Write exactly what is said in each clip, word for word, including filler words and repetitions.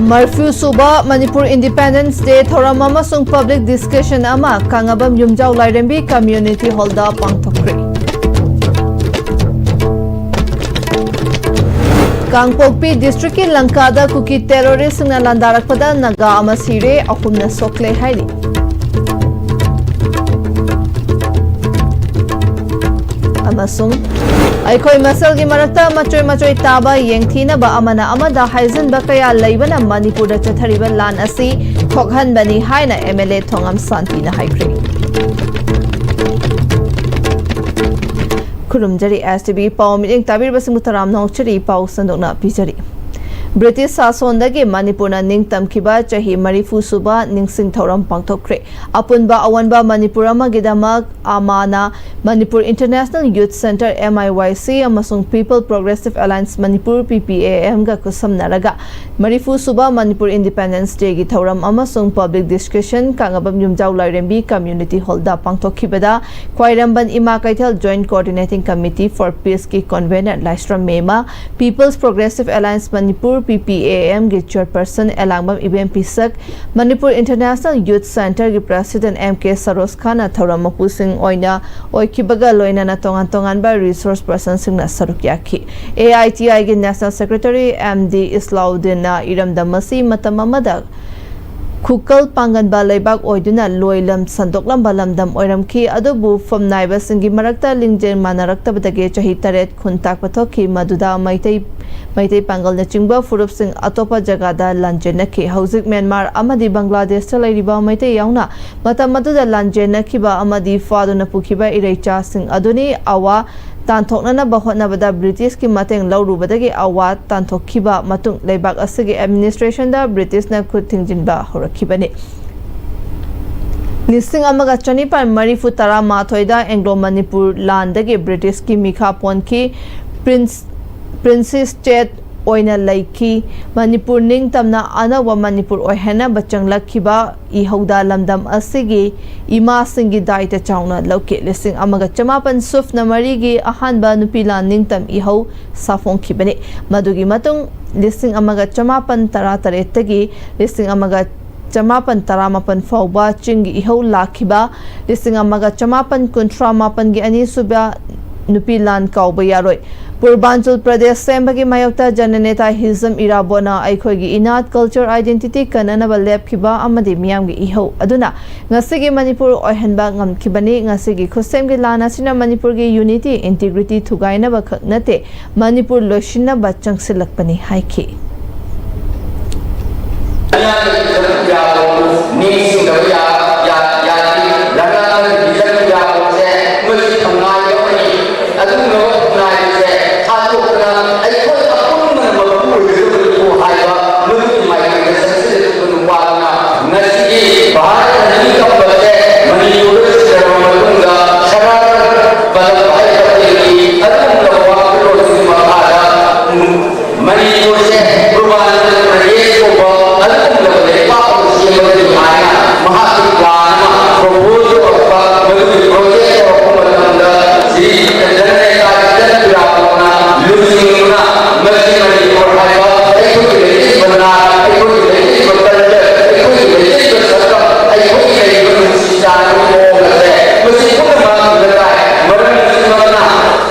ꯃꯔꯤꯐꯨ ꯁꯨꯕ ꯃꯅꯤꯄꯨꯔ ꯏꯟꯗꯤꯄꯦꯟꯗꯦꯟꯁ ꯗꯦ ꯊꯧꯔꯝ ꯑꯃꯁꯨꯡ ꯄꯕ꯭ꯂꯤꯛ ꯗꯤꯁꯀꯁꯟ ꯑꯃ ꯀꯪꯂꯥꯕꯝ ꯌꯨꯝꯖꯥꯎ ꯂꯥꯏꯔꯦꯝꯕꯤ ꯀꯝꯃ꯭ꯌꯨꯅꯤꯇꯤ ꯍꯣꯜꯗ ꯄꯥꯡꯊꯣꯛꯈ꯭ꯔꯦ꯫ ꯀꯥꯡꯄꯣꯛꯄꯤ ꯗꯤꯁꯇ꯭ꯔꯤꯛꯀꯤ ꯂꯪꯀꯥꯗ ꯀꯨꯀꯤ ꯇꯦꯔꯣꯔꯤꯁꯁꯤꯡꯅ ꯂꯥꯟꯗꯥꯔꯛꯄꯗ ꯅꯥꯒꯥ ꯑꯃ ꯁꯤꯔꯦ, ꯑꯍꯨꯝꯅ ꯁꯣꯛꯂꯦ ꯍꯥꯏꯔꯤ꯫ ꯑꯃꯁꯨꯡ ꯑꯩꯈꯣꯏ ꯃꯁꯦꯜꯒꯤ ꯃꯔꯛꯇ ꯃꯆꯣꯏ ꯃꯆꯣꯏ ꯇꯥꯕ, ꯌꯦꯡꯊꯤꯅꯕ, ꯑꯃꯅ ꯑꯃꯗ ꯍꯥꯏꯖꯤꯟꯕ ꯀꯌꯥ ꯂꯩꯕꯅ ꯃꯅꯤꯄꯨꯔꯗ ꯆꯠꯊꯔꯤꯕ ꯂꯥꯟ ꯑꯁꯤ ꯊꯣꯛꯍꯟꯕꯅꯤ ꯍꯥꯏꯅ ꯑꯦꯝ ꯑꯦꯜ ꯑꯦ ꯊꯣꯉꯥꯝ ꯁꯥꯟꯇꯤꯅ ꯍꯥꯏꯈ꯭ꯔꯦ꯫ ꯈꯨꯔꯨꯝꯖꯔꯤ, ꯑꯦꯁ ꯇꯤ ꯚꯤ ꯄꯥꯎ ꯃꯤꯠꯌꯦꯡ ꯇꯥꯕꯤꯔꯤꯕꯁꯤꯡꯕꯨ ꯇꯔꯥꯝꯅ ꯑꯣꯛꯆꯔꯤ꯫ ꯄꯥꯎ ꯁꯟꯗꯣꯛꯅ ꯄꯤꯖꯔꯤ꯫ ꯕ꯭ꯔꯤꯇꯤꯁ ꯁꯥꯁꯣꯟꯗꯒꯤ ꯃꯅꯤꯄꯨꯔꯅ ꯅꯤꯡꯇꯝꯈꯤꯕ ꯆꯍꯤ ꯃꯔꯤꯐꯨ ꯁꯨꯕ ꯅꯤꯡꯁꯤꯡ ꯊꯧꯔꯝ ꯄꯥꯡꯊꯣꯛꯈ꯭ꯔꯦ꯫ ꯑꯄꯨꯟꯕ ꯑꯑꯣꯟꯕ ꯃꯅꯤꯄꯨꯔ ꯑꯃꯒꯤꯗꯃꯛ ꯑꯃꯥꯅ Manipur international youth centre, M I Y C, ꯑꯃꯁꯨꯡ people progressive alliance Manipur, P P A ꯑꯦꯝꯒ ꯈꯨꯠꯁꯝꯅꯔꯒ ꯃꯔꯤꯐꯨ ꯁꯨꯕ ꯃꯅꯤꯄꯨꯔ ꯏꯟꯗꯤꯄꯦꯟꯗꯦꯟꯁ ꯗꯦꯒꯤ ꯊꯧꯔꯝ ꯑꯃꯁꯨꯡ ꯄꯕ꯭ꯂꯤꯛ ꯗꯤꯁꯀꯁꯟ ꯀꯥꯡꯉꯕꯝ ꯌꯨꯝꯖꯥꯎ ꯂꯥꯏꯔꯦꯝꯕꯤ ꯀꯝꯃ꯭ꯌꯨꯅꯤꯇꯤ ꯍꯣꯜꯗ ꯄꯥꯡꯊꯣꯛꯈꯤꯕꯗ Khwairamband Ima Keithel joint coordinating committee for ꯄꯤꯁꯀꯤ convenor Laisram Mema, peoples progressive alliance Manipur, P P A ꯑꯦꯝꯒꯤ chairperson Elangbam Ibem Pisak, Manipur international youth ꯁꯦꯟꯇꯔꯒꯤ ꯄ꯭ꯔꯦꯁꯤꯗꯦꯟꯠ ꯑꯦꯝ ꯀꯦ ꯁꯔꯣꯖ ꯈꯥꯟꯅ ꯊꯧꯔꯝ ꯃꯄꯨꯁꯤꯡ ꯑꯣꯏꯅ ꯑꯣꯏꯈꯤꯕꯒ ꯂꯣꯏꯅꯅ ꯇꯣꯉꯥꯟ ꯇꯣꯉꯥꯟꯕ ꯔꯤꯁꯣꯔꯁ ꯄꯔꯁꯟꯁꯤꯡꯅ ꯁꯔꯨꯛ ꯌꯥꯈꯤ꯫ ꯑꯦ ꯑꯥꯏ ꯇꯤ ꯑꯥꯏꯒꯤ ꯅꯦꯁꯅꯦꯜ ꯁꯦꯀ꯭ꯔꯦꯇꯔꯤ ꯑꯦꯝ ꯗꯤ ꯏꯁꯂꯥꯎꯗꯤꯟꯅ ꯏꯔꯝꯗꯝ ꯑꯁꯤ ꯃꯇꯝ ꯑꯃꯗ ꯈꯨꯀꯜ ꯄꯥꯡꯒꯟꯕ ꯂꯩꯕꯥꯛ ꯑꯣꯏꯗꯨꯅ ꯂꯣꯏꯂꯝ ꯁꯟꯗꯣꯛꯂꯝꯕ ꯂꯝꯗꯝ ꯑꯣꯏꯔꯝꯈꯤ꯫ ꯑꯗꯨꯕꯨ ꯐꯝꯅꯥꯏꯕꯁꯤꯡꯒꯤ ꯃꯔꯛꯇ ꯂꯤꯡꯖꯦꯜ ꯃꯥꯟꯅꯔꯛꯇꯕꯗꯒꯤ ꯆꯍꯤ ꯇꯔꯦꯠ ꯈꯨꯟ ꯇꯥꯛꯄ ꯊꯣꯛꯈꯤ꯫ ꯃꯗꯨꯗ ꯃꯩꯇꯩ, ꯃꯩꯇꯩ ꯄꯥꯡꯒꯜꯅꯆꯤꯡꯕ ꯐꯨꯔꯨꯞꯁꯤꯡ ꯑꯇꯣꯞꯄ ꯖꯒꯥꯗ ꯂꯥꯟꯖꯦꯟꯅꯈꯤ꯫ ꯍꯧꯖꯤꯛ ꯃ꯭ꯌꯥꯟꯃꯥꯔ ꯑꯃꯗꯤ ꯕꯪꯒ꯭ꯂꯥꯗꯦꯁꯇ ꯂꯩꯔꯤꯕ ꯃꯩꯇꯩ ꯌꯥꯎꯅ ꯃꯇꯝ ꯑꯗꯨꯗ ꯂꯥꯟꯖꯦꯟꯅꯈꯤꯕ ꯑꯃꯗꯤ ꯐꯥꯗꯨꯅ ꯄꯨꯈꯤꯕ ꯏꯔꯩꯆꯥꯁꯤꯡ ꯑꯗꯨꯅꯤ꯫ ꯑꯋꯥ ꯇꯥꯟꯊꯣꯛꯅꯅꯕ ꯍꯣꯠꯅꯕꯗ ꯕ꯭ꯔꯤꯇꯤꯁꯀꯤ ꯃꯇꯦꯡ ꯂꯧꯔꯨꯕꯗꯒꯤ ꯑꯋꯥ ꯇꯥꯟꯊꯣꯛꯈꯤꯕ ꯃꯇꯨꯡ ꯂꯩꯕꯥꯛ ꯑꯁꯤꯒꯤ ꯑꯦꯗꯃꯤꯅꯤꯁꯇ꯭ꯔꯦꯁꯟꯗ ꯕ꯭ꯔꯤꯇꯤꯁꯅ ꯈꯨꯠ ꯊꯤꯡꯖꯤꯟꯕ ꯍꯧꯔꯛꯈꯤꯕꯅꯤ꯫ ꯂꯤꯁꯤꯡ ꯑꯃꯒ ꯆꯅꯤꯄꯥꯟ ꯃꯔꯤꯐꯨ ꯇꯔꯥꯃꯥꯊꯣꯏꯗ ꯑꯦꯡꯒ꯭ꯂꯣ ꯃꯅꯤꯄꯨꯔ ꯂꯥꯟꯗꯒꯤ ꯕ꯭ꯔꯤꯇꯤꯁꯀꯤ ꯃꯤꯈꯥ ꯄꯣꯟꯈꯤ꯫ ꯄ꯭ꯔꯤꯟꯁ, ꯄ꯭ꯔꯤꯟꯁꯦꯁ ꯁ꯭ꯇꯦꯠ ꯑꯣꯏꯅ ꯂꯩꯈꯤ꯫ ꯃꯅꯤꯄꯨꯔ ꯅꯤꯡꯇꯝꯅ ꯑꯅꯧꯕ ꯃꯅꯤꯄꯨꯔ ꯑꯣꯏꯍꯟꯅꯕ ꯆꯪꯂꯛꯈꯤꯕ ꯏꯍꯧꯗ ꯂꯝꯗꯝ ꯑꯁꯤꯒꯤ ꯏꯃꯥꯁꯤꯡꯒꯤ ꯗꯥꯏꯇ ꯆꯥꯎꯅ ꯂꯧꯈꯤ꯫ ꯂꯤꯁꯤꯡ ꯑꯃꯒ ꯆꯃꯥꯄꯟ ꯁꯨꯞꯅ ꯃꯔꯤꯒꯤ ꯑꯍꯥꯟꯕ ꯅꯨꯄꯤ ꯂꯥꯟ ꯅꯤꯡꯇꯝ ꯏꯍꯧ ꯁꯥꯐꯣꯡꯈꯤꯕꯅꯤ꯫ ꯃꯗꯨꯒꯤ ꯃꯇꯨꯡ ꯂꯤꯁꯤꯡ ꯑꯃꯒ ꯆꯃꯥꯄꯟ ꯇꯔꯥ ꯇꯔꯦꯠꯇꯒꯤ ꯂꯤꯁꯤꯡ ꯑꯃꯒ ꯆꯃꯥꯄꯟ ꯇꯔꯥꯃꯥꯄꯟ ꯐꯥꯎꯕ ꯆꯤꯡꯒꯤ ꯏꯍꯧ ꯂꯥꯛꯈꯤꯕ ꯂꯤꯁꯤꯡ ꯑꯃꯒ ꯆꯃꯥꯄꯟ ꯀꯨꯟꯊ꯭ꯔꯥ ꯃꯥꯄꯟꯒꯤ ꯑꯅꯤꯁꯨꯕ ꯅꯨꯄꯤ ꯂꯥꯟ ꯀꯥꯎꯕ ꯌꯥꯔꯣꯏ꯫ ꯄꯨꯔꯕꯥꯟꯆꯜ ꯄ꯭ꯔꯗꯦꯁ ꯁꯦꯝꯕꯒꯤ ꯃꯥꯌꯣꯛꯇ ꯖꯅꯅꯦꯇꯥ ꯍꯤꯖꯝ ꯏꯔꯥꯕꯣꯠꯅ ꯑꯩꯈꯣꯏꯒꯤ ꯏꯅꯥꯠ, ꯀꯜꯆꯔ, ꯑꯥꯏꯗꯦꯟꯇꯤꯇꯤ ꯀꯟꯅꯅꯕ ꯂꯦꯞꯈꯤꯕ ꯑꯃꯗꯤ ꯃꯤꯌꯥꯝꯒꯤ ꯏꯍꯧ ꯑꯗꯨꯅ ꯉꯁꯤꯒꯤ ꯃꯅꯤꯄꯨꯔ ꯑꯣꯏꯍꯟꯕ ꯉꯝꯈꯤꯕꯅꯤ꯫ ꯉꯁꯤꯒꯤ ꯈꯨꯠꯁꯦꯝꯒꯤ ꯂꯥꯟ ꯑꯁꯤꯅ ꯃꯅꯤꯄꯨꯔꯒꯤ ꯌꯨꯅꯤꯇꯤ, ꯏꯟꯇꯤꯒ꯭ꯔꯤꯇꯤ ꯊꯨꯒꯥꯏꯅꯕ ꯈꯛ ꯅꯠꯇꯦ, ꯃꯅꯤꯄꯨꯔ ꯂꯣꯏꯁꯤꯟꯅꯕ ꯆꯪꯁꯤꯜꯂꯛꯄꯅꯤ ꯍꯥꯏꯈꯤ꯫ ꯅꯤꯡꯁꯤꯡꯗꯕ ꯌꯥ-, ꯌꯥ-, ꯌꯥꯗꯦ꯫ ꯂꯅꯥꯏꯒꯤ ꯃꯤꯆꯪ ꯌꯥꯕꯁꯦ ꯃꯁꯤ ꯊꯧꯅꯥ ꯌꯥꯎꯔꯤ꯫ ꯑꯗꯨꯒꯨꯝꯂꯕ ꯊꯧꯅꯥꯁꯦ ꯊꯥꯗꯣꯛꯇꯅ ꯑꯩꯈꯣꯏ ꯑꯄꯨꯟꯕꯅ ꯃꯄꯨ ꯑꯣꯏꯒꯗꯕꯅꯤꯀꯣ ꯍꯥꯏꯕ ꯃꯗꯨꯒꯤ ꯃꯥꯏꯀꯩꯗ ꯆꯪꯁꯤꯜꯂꯛꯄ ꯅꯨꯄꯥꯗꯨꯅ ꯉꯁꯤꯒꯤ ꯚꯥꯔꯠꯅ ꯅꯤꯡꯇꯝꯕꯁꯦ ꯃꯅꯤꯄꯨꯔꯗ ꯁꯤꯟꯅꯔꯕ ꯃꯇꯨꯡꯗ ꯁꯔꯥꯔ ꯄꯂꯝ ꯍꯥꯏꯕ ꯑꯩꯈꯣꯏꯒꯤ ꯑꯗꯨꯒꯨꯝꯂꯕ ꯋꯥꯈꯜꯂꯣꯟꯁꯤꯒꯤ ꯃꯈꯥꯗ ꯃꯅꯤꯄꯨꯔꯁꯦ ꯄꯨꯔꯕꯥꯟꯆꯜ ꯄ꯭ꯔꯗꯦꯁ ꯀꯧꯕ ꯑꯗꯨꯒꯨꯝꯂꯕ ꯂꯩꯕꯥꯛ ꯑꯃ ꯁꯦꯝꯕꯒꯤ ꯍꯥꯏꯅ ꯃꯍꯥꯛꯀꯤ ꯄ꯭ꯂꯥꯟ ꯑꯃ ꯄ꯭ꯔꯣꯄꯣꯖ ꯇꯧꯔꯛꯄ, ꯃꯗꯨꯒꯤ ꯄ꯭ꯔꯣꯖꯦꯛ ꯇꯧꯔꯛꯄ ꯃꯇꯝꯗ ꯁ꯭ꯔꯤ ꯖꯅꯅꯦꯇꯥ ꯍꯤꯖꯝ ꯏꯔꯥꯕꯣꯠꯅ ꯂꯨꯆꯤꯡꯗꯨꯅ ꯃꯁꯤ ꯃꯅꯤꯄꯨꯔ ꯍꯥꯏꯕ ꯑꯩꯈꯣꯏꯒꯤ ꯂꯩꯖꯔꯤꯕ ꯅꯥꯠ, ꯑꯩꯈꯣꯏꯒꯤ ꯂꯩꯖꯔꯤꯕ ꯀꯜꯆꯔ, ꯑꯩꯈꯣꯏꯒꯤ ꯂꯩꯖꯔꯤꯕ ꯁꯛꯇꯝ, ꯑꯩꯈꯣꯏꯒꯤ ꯂꯩꯔꯤꯕ ꯅꯨꯡꯁꯤ ꯆꯥꯟꯅꯕ ꯃꯑꯣꯡ ꯑꯁꯦ ꯃꯁꯤ ꯄꯨꯝꯅꯃꯛ ꯗꯔꯀꯥꯔ꯫ ꯃꯔꯝ ꯑꯁꯤꯃꯛꯅ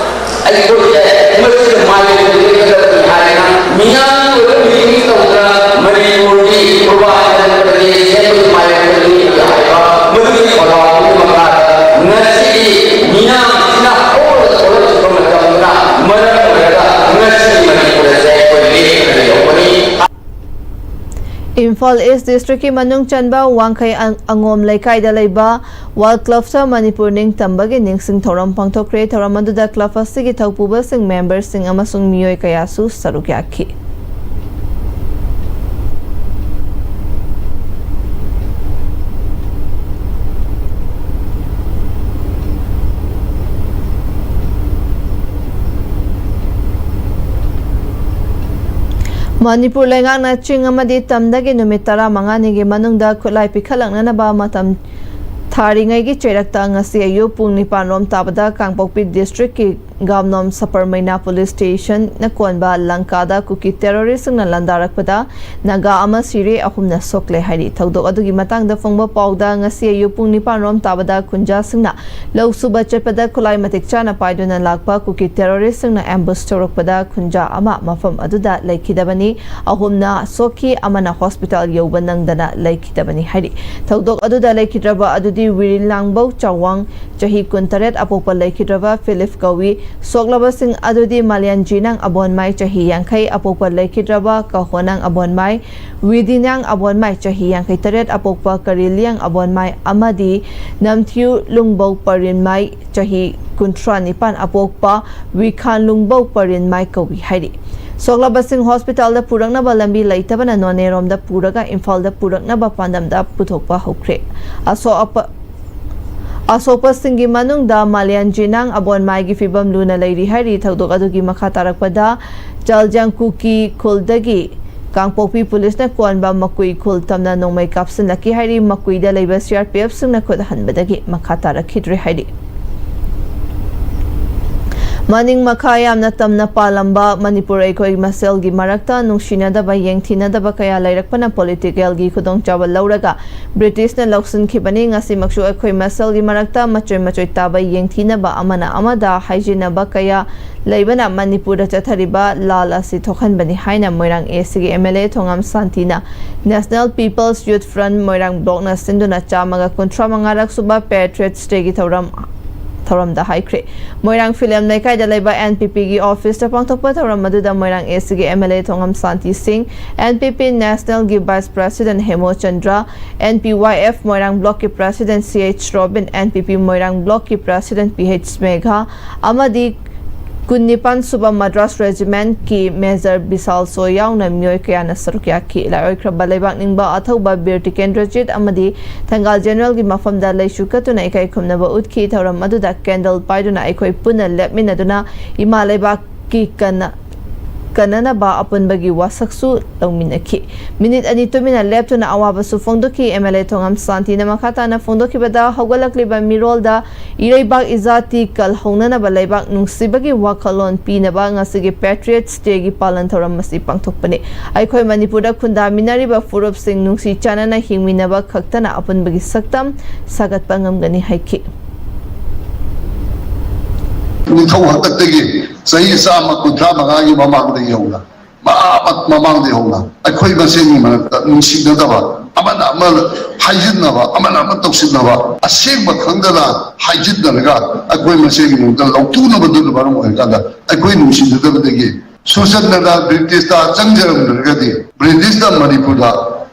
ꯑꯩꯈꯣꯏꯁꯦ ꯃꯁꯤꯗ ꯃꯥꯏ ꯑꯣꯏꯒꯗꯕꯅꯤ ꯍꯥꯏꯗꯅ ꯃꯤꯌꯥꯝꯒꯤ ꯑꯣꯏꯕ ꯃꯤꯇꯤꯡ ꯇꯧꯗꯅ ꯃꯅꯤꯄꯨꯔꯒꯤ ꯄꯨꯔꯕꯥꯟꯆꯜ ꯄ꯭ꯔꯗꯦꯁ ꯁꯦꯝꯕꯒꯤ ꯃꯥꯏ ꯑꯣꯏꯒꯅꯤ ꯍꯥꯏꯕ ꯃꯗꯨꯒꯤ ꯊꯧꯔꯥꯡꯒꯤ ꯃꯈꯥꯗ ꯉꯁꯤꯗꯤ ꯃꯤꯌꯥꯝꯁꯤꯅ ꯍꯧꯔꯒ ꯊꯣꯛꯂꯛꯈꯤꯕ ꯃꯇꯝꯗ ꯃꯔꯝ ꯑꯣꯏꯔꯒ ꯉꯁꯤꯗꯤ ꯃꯅꯤꯄꯨꯔ ꯑꯁꯦ ꯑꯩꯈꯣꯏ ꯂꯦꯞꯇꯅ ꯂꯩꯍꯧꯕꯅꯤ꯫ ꯏꯝꯐꯥꯜ ꯏꯁ ꯗꯤꯁꯇ꯭ꯔꯤꯛꯀꯤ ꯃꯅꯨꯡ ꯆꯟꯕ ꯋꯥꯡꯈꯩ ꯑꯪ-, ꯑꯉꯣꯝ ꯂꯩꯀꯥꯏꯗ ꯂꯩꯕ ꯋꯥꯔꯜ ꯀ꯭ꯂꯕꯇ ꯃꯅꯤꯄꯨꯔ ꯅꯤꯡꯇꯝꯕꯒꯤ ꯅꯤꯡꯁꯤꯡ ꯊꯧꯔꯝ ꯄꯥꯡꯊꯣꯛꯈ꯭ꯔꯦ꯫ ꯊꯧꯔꯝ ꯑꯗꯨꯗ ꯀ꯭ꯂꯕ ꯑꯁꯤꯒꯤ ꯊꯧꯄꯨꯕꯁꯤꯡ, ꯃꯦꯝꯕꯔꯁꯤꯡ ꯑꯃꯁꯨꯡ ꯃꯤꯑꯣꯏ ꯀꯌꯥꯁꯨ ꯁꯔꯨꯛ ꯌꯥꯈꯤ꯫ ꯃꯅꯤꯄꯨꯔ ꯂꯩꯉꯥꯛꯅ ꯆꯤꯡ ꯑꯃꯗꯤ ꯇꯝꯗꯒꯤ ꯅꯨꯃꯤꯠ ꯇꯔꯥꯃꯉꯥꯅꯤꯒꯤ ꯃꯅꯨꯡꯗ ꯈꯨꯠꯂꯥꯏ ꯄꯤꯈꯠꯂꯛꯅꯅꯕ ꯃꯇꯝ ꯊꯥꯔꯤꯉꯩꯒꯤ ꯆꯩꯔꯛꯇ ꯉꯁꯤ ꯑꯌꯨꯛ ꯄꯨꯡ ꯅꯤꯄꯥꯟ ꯔꯣꯝ ꯇꯥꯕꯗ ꯀꯥꯡꯄꯣꯛꯄꯤ ꯗꯤꯁꯇ꯭ꯔꯤꯛꯀꯤ ꯒꯥꯝꯅꯣꯝ ꯁꯄꯔꯃꯩꯅꯥ ꯄꯨꯂꯤꯁ ꯁ꯭ꯇꯦꯁꯟꯅ ꯀꯣꯟꯕ ꯂꯪꯀꯥꯗ ꯀꯨꯀꯤ ꯇꯦꯔꯣꯔꯤꯁ꯭ꯠꯁꯤꯡꯅ ꯂꯥꯟꯗꯥꯔꯛꯄꯗ ꯅꯥꯒꯥ ꯑꯃ ꯁꯤꯔꯦ, ꯑꯍꯨꯝꯅ ꯁꯣꯛꯂꯦ ꯍꯥꯏꯔꯤ꯫ ꯊꯧꯗꯣꯛ ꯑꯗꯨꯒꯤ ꯃꯇꯥꯡꯗ ꯐꯣꯡꯕ ꯄꯥꯎꯗ ꯉꯁꯤ ꯑꯌꯨꯛ ꯄꯨꯡ ꯅꯤꯄꯥꯟ ꯔꯣꯝ ꯇꯥꯕꯗ ꯈꯨꯟꯖꯥꯁꯤꯡꯅ ꯂꯧ ꯁꯨꯕ ꯆꯠꯄꯗ ꯈꯨꯠꯂꯥꯏ ꯃꯇꯤꯛ ꯆꯥꯅ ꯄꯥꯏꯗꯨꯅ ꯂꯥꯛꯄ ꯀꯨꯀꯤ ꯇꯦꯔꯣꯔꯤꯁ꯭ꯠꯁꯤꯡꯅ ꯑꯦꯝꯕꯨꯁ ꯇꯧꯔꯛꯄꯗ ꯈꯨꯟꯖꯥ ꯑꯃ ꯃꯐꯝ ꯑꯗꯨꯗ ꯂꯩꯈꯤꯗꯕꯅꯤ꯫ ꯑꯍꯨꯝꯅ ꯁꯣꯛꯈꯤ, ꯑꯃꯅ ꯍꯣꯁꯄꯤꯇꯥꯜ ꯌꯧꯕ ꯅꯪꯗꯅ ꯂꯩꯈꯤꯗꯕꯅꯤ ꯍꯥꯏꯔꯤ꯫ ꯊꯧꯗꯣꯛ ꯑꯗꯨꯗ ꯂꯩꯈꯤꯗ꯭ꯔꯕ ꯑꯗꯨꯗꯤ ꯋꯤꯔꯤꯂꯥꯡꯕꯧ ꯆꯥꯋꯥꯡ, ꯆꯍꯤ ꯀꯨꯟꯇꯔꯦꯠ, ꯑꯄꯣꯛꯄ ꯂꯩꯈꯤꯗ꯭ꯔꯕ ꯐꯤꯂꯤꯞ ꯀꯧꯏ꯫ ꯁꯣꯛꯂꯕꯁꯤꯡ ꯑꯗꯨꯗꯤ ꯃꯥꯂꯤꯌꯥꯟꯖꯤꯅꯥꯡ ꯑꯕꯣꯟꯃꯥꯏ, ꯆꯍꯤ ꯌꯥꯡꯈꯩ, ꯑꯄꯣꯛꯄ ꯂꯩꯈꯤꯗ꯭ꯔꯕ ꯀꯍꯣꯅꯥꯡ ꯑꯕꯣꯟꯃꯥꯏ, ꯋꯤꯗꯤꯅꯥꯡ ꯑꯕꯣꯟꯃꯥꯏ, ꯆꯍꯤ ꯌꯥꯡꯈꯩ ꯇꯔꯦꯠ, ꯑꯄꯣꯛꯄ ꯀꯔꯤꯂꯤꯌꯥꯡ ꯑꯕꯣꯟꯃꯥꯏ ꯑꯃꯗꯤ ꯅꯝꯊꯤꯌꯨ ꯂꯨꯡꯕꯧ ꯄꯔꯤꯟꯃꯥꯏ, ꯆꯍꯤ ꯀꯨꯟꯊ꯭ꯔꯥ ꯅꯤꯄꯥꯟ, ꯑꯄꯣꯛꯄ ꯋꯤꯈꯥꯟ ꯂꯨꯡꯕꯧ ꯄꯔꯤꯟꯃꯥꯏ ꯀꯧꯏ ꯍꯥꯏꯔꯤ꯫ ꯁꯣꯛꯂꯕꯁꯤꯡ ꯍꯣꯁꯄꯤꯇꯥꯜꯗ ꯄꯨꯔꯛꯅꯕ ꯂꯝꯕꯤ ꯂꯩꯇꯕꯅ ꯅꯣꯅꯦꯔꯣꯝꯗ ꯄꯨꯔꯒ ꯏꯝꯐꯥꯜꯗ ꯄꯨꯔꯛꯅꯕ ꯄꯥꯟꯗꯝꯗ ꯄꯨꯊꯣꯛꯄ ꯍꯧꯈ꯭ꯔꯦ꯫ ꯑꯁꯣꯛ ꯑꯄ-, ꯑꯁꯣꯛꯄꯁꯤꯡꯒꯤ ꯃꯅꯨꯡꯗ ꯃꯥꯂꯤꯌꯥꯟꯖꯤꯅꯥꯡ ꯑꯕꯣꯟꯃꯥꯏꯒꯤ ꯐꯤꯕꯝ ꯂꯨꯅ ꯂꯩꯔꯤ ꯍꯥꯏꯔꯤ꯫ ꯊꯧꯗꯣꯛ ꯑꯗꯨꯒꯤ ꯃꯈꯥ ꯇꯥꯔꯛꯄꯗ ꯆꯥꯜꯖꯥꯡ ꯀꯨꯀꯤ ꯈꯨꯜꯗꯒꯤ ꯀꯥꯡꯄꯣꯛꯄꯤ ꯄꯨꯂꯤꯁꯅ ꯀꯣꯟꯕ ꯃꯀꯨꯏ ꯈꯨꯜ ꯇꯝꯅ ꯅꯣꯡꯃꯩ ꯀꯥꯞꯁꯤꯜꯂꯛꯈꯤ ꯍꯥꯏꯔꯤ꯫ ꯃꯀꯨꯏꯗ ꯂꯩꯕ ꯁꯤ ꯑꯥꯔ ꯄꯤ ꯑꯦꯐꯁꯤꯡꯅ ꯈꯨꯠ ꯍꯟꯕꯗꯒꯤ ꯃꯈꯥ ꯇꯥꯔꯛꯈꯤꯗ꯭ꯔꯦ ꯍꯥꯏꯔꯤ꯫ ꯃꯅꯤꯡ ꯃꯈꯥ ꯌꯥꯝꯅ ꯇꯝꯅ ꯄꯥꯜꯂꯝꯕ ꯃꯅꯤꯄꯨꯔ ꯑꯩꯈꯣꯏ ꯃꯁꯦꯜꯒꯤ ꯃꯔꯛꯇ ꯅꯨꯡꯁꯤꯅꯗꯕ, ꯌꯦꯡꯊꯤꯅꯗꯕ ꯀꯌꯥ ꯂꯩꯔꯛꯄꯅ ꯄꯣꯂꯤꯇꯤꯀꯦꯜꯒꯤ ꯈꯨꯗꯣꯡꯆꯥꯕ ꯂꯧꯔꯒ ꯕ꯭ꯔꯤꯇꯤꯁꯅ ꯂꯧꯁꯤꯟꯈꯤꯕꯅꯤ꯫ ꯉꯁꯤꯃꯛꯁꯨ ꯑꯩꯈꯣꯏ ꯃꯁꯦꯜꯒꯤ ꯃꯔꯛꯇ ꯃꯆꯣꯏ ꯃꯆꯣꯏ ꯇꯥꯕ, ꯌꯦꯡꯊꯤꯅꯕ, ꯑꯃꯅ ꯑꯃꯗ ꯍꯥꯏꯖꯤꯟꯅꯕ ꯀꯌꯥ ꯂꯩꯕꯅ ꯃꯅꯤꯄꯨꯔꯗ ꯆꯠꯊꯔꯤꯕ ꯂꯥꯜ ꯑꯁꯤ ꯊꯣꯛꯍꯟꯕꯅꯤ ꯍꯥꯏꯅ ꯃꯣꯏꯔꯥꯡ ꯑꯦ ꯁꯤꯒꯤ ꯑꯦꯝ ꯑꯦꯜ ꯑꯦ ꯊꯣꯉꯥꯝ ꯁꯥꯟꯇꯤꯅ National People's Youth Front Moirang ꯕ꯭ꯂꯣꯛꯅ ꯁꯤꯟꯗꯨꯅ ꯆꯥꯝꯃꯒ ꯀꯨꯟꯊ꯭ꯔꯥ ꯃꯉꯥꯔꯛ ꯁꯨꯕ Patriots Dayꯒꯤ ꯊꯧꯔꯝ, ꯊꯧꯔꯝꯗ ꯍꯥꯏꯈ꯭ꯔꯦ꯫ ꯃꯣꯏꯔꯥꯡ ꯐꯤꯂꯝ ꯂꯩꯀꯥꯏꯗ ꯂꯩꯕ ꯑꯦꯟ ꯄꯤ ꯄꯤꯒꯤ ꯑꯣꯐꯤꯁꯇ ꯄꯥꯡꯊꯣꯛꯄ ꯊꯧꯔꯝ ꯑꯗꯨꯗ ꯃꯣꯏꯔꯥꯡ ꯑꯦ ꯁꯤꯒꯤ M L A Thongam Shanti ꯁꯤꯡ, ꯑꯦꯟ ꯄꯤ ꯄꯤ ꯅꯦꯁꯅꯦꯜꯒꯤ vice president Hemo Chandra, N P Y F Moirang ꯕ꯭ꯂꯣꯛꯀꯤ president C H Robin, N P P Moirang ꯕ꯭ꯂꯣꯛꯀꯤ ꯄ꯭ꯔꯦꯁꯤꯗꯦꯟꯠ ꯄꯤ ꯑꯩꯆ ꯃꯦꯘꯥ ꯑꯃꯗꯤ ꯀꯨꯟꯅꯤꯄꯥꯟ ꯁꯨꯕ ꯃꯗ꯭ꯔꯥꯁ ꯔꯦꯖꯤꯃꯦꯟꯠꯀꯤ ꯃꯦꯖꯔ ꯕꯤꯁꯥꯜ ꯁꯣ ꯌꯥꯎꯅ ꯃꯤꯑꯣꯏ ꯀꯌꯥꯅ ꯁꯔꯨꯛ ꯌꯥꯈꯤ꯫ ꯂꯥꯏꯑꯣꯏꯈ꯭ꯔꯕ ꯂꯩꯕꯥꯛ ꯅꯤꯡꯕ ꯑꯊꯧꯕ ꯕꯤꯔ ꯇꯤꯀꯦꯟꯗ꯭ꯔꯖꯤꯠ ꯑꯃꯗꯤ ꯊꯪꯒꯥꯜ ꯖꯦꯅꯔꯦꯜꯒꯤ ꯃꯐꯝꯗ ꯂꯩꯁꯨ ꯀꯠꯇꯨꯅ ꯏꯀꯥꯏ ꯈꯨꯝꯅꯕ ꯎꯠꯈꯤ꯫ ꯊꯧꯔꯝ ꯑꯗꯨꯗ ꯀꯦꯟꯗꯜ ꯄꯥꯏꯗꯨꯅ ꯑꯩꯈꯣꯏ ꯄꯨꯟꯅ ꯂꯦꯞꯃꯤꯟꯅꯗꯨꯅ ꯏꯃꯥ ꯂꯩꯕꯥꯛꯀꯤ ꯀꯟꯅ ꯇꯅꯅꯕ ꯑꯄꯨꯟꯕꯒꯤ ꯋꯥꯁꯛꯁꯨ ꯂꯧꯃꯤꯟꯅꯈꯤ꯫ ꯃꯤꯅꯤꯠ ꯑꯅꯤ ꯇꯨꯃꯤꯟꯅ ꯂꯦꯞꯇꯨꯅ ꯑꯋꯥꯕꯁꯨ ꯐꯣꯡꯗꯣꯛꯈꯤ꯫ ꯑꯦꯝ ꯑꯦꯜ ꯑꯦ ꯊꯣꯉꯝ ꯁꯥꯟꯇꯤꯅ ꯃꯈꯥ ꯇꯥꯅ ꯐꯣꯡꯗꯣꯛꯈꯤꯕꯗ, ꯍꯧꯒꯠꯂꯛꯂꯤꯕ ꯃꯤꯔꯣꯜꯗ ꯏꯔꯩꯕꯥꯛ ꯏꯖꯥꯇꯤ ꯀꯜꯍꯧꯅꯅꯕ ꯂꯩꯕꯥꯛ ꯅꯨꯡꯁꯤꯕꯒꯤ ꯋꯥꯈꯜꯂꯣꯟ ꯄꯤꯅꯕ ꯉꯁꯤꯒꯤ Patriots Day ꯒꯤ ꯄꯥꯂꯟ ꯊꯧꯔꯝ ꯑꯁꯤ ꯄꯥꯡꯊꯣꯛꯄꯅꯤ꯫ ꯑꯩꯈꯣꯏ ꯃꯅꯤꯄꯨꯔꯗ ꯈꯨꯟꯗꯥꯃꯤꯟꯅꯔꯤꯕ ꯐꯨꯔꯨꯞꯁꯤꯡ ꯅꯨꯡꯁꯤ ꯆꯥꯟꯅꯅ ꯍꯤꯡꯃꯤꯟꯅꯕ ꯈꯛꯇꯅ ꯑꯄꯨꯟꯕꯒꯤ ꯁꯛꯇꯝ ꯁꯥꯒꯠꯄ ꯉꯝꯒꯅꯤ ꯍꯥꯏꯈꯤ꯫ ꯅꯤꯡꯊꯧ ꯍꯥꯛꯇꯛꯇꯒꯤ ꯆꯍꯤ ꯆꯥꯝꯃ ꯀꯨꯟꯊ꯭ꯔꯥ ꯃꯉꯥꯒꯤ ꯃꯃꯥꯡꯗꯒꯤ ꯍꯧꯅ, ꯃꯃꯥꯡꯗꯒꯤ ꯍꯧꯅ ꯑꯩꯈꯣꯏ ꯃꯁꯦꯟꯒꯤ ꯃꯔꯛꯇ ꯅꯨꯡꯁꯤꯅꯗꯕ, ꯑꯃꯅ ꯑꯃ ꯍꯥꯏꯖꯤꯟꯅꯕ, ꯑꯃꯅ ꯑꯃ ꯇꯧꯁꯤꯟꯅꯕ, ꯑꯁꯦꯡꯕ ꯈꯪꯗꯅ ꯍꯥꯏꯖꯤꯟꯅꯔꯒ ꯑꯩꯈꯣꯏ ꯃꯁꯦꯟꯒꯤ ꯃꯔꯛꯇ ꯂꯧꯊꯣꯛꯅꯕꯗꯨꯅ ꯃꯔꯝ ꯑꯣꯏꯔꯀꯥꯟꯗ, ꯑꯩꯈꯣꯏ ꯅꯨꯡꯁꯤꯅꯗꯕꯗꯒꯤ ꯁꯨꯔꯆꯟꯗ꯭ꯔꯅ ꯕ꯭ꯔꯤꯇꯤꯁꯇ ꯆꯪꯖꯔꯝꯗ꯭ꯔꯒꯗꯤ, ꯕ꯭ꯔꯤꯇꯤꯁꯅ ꯃꯅꯤꯄꯨꯔꯗ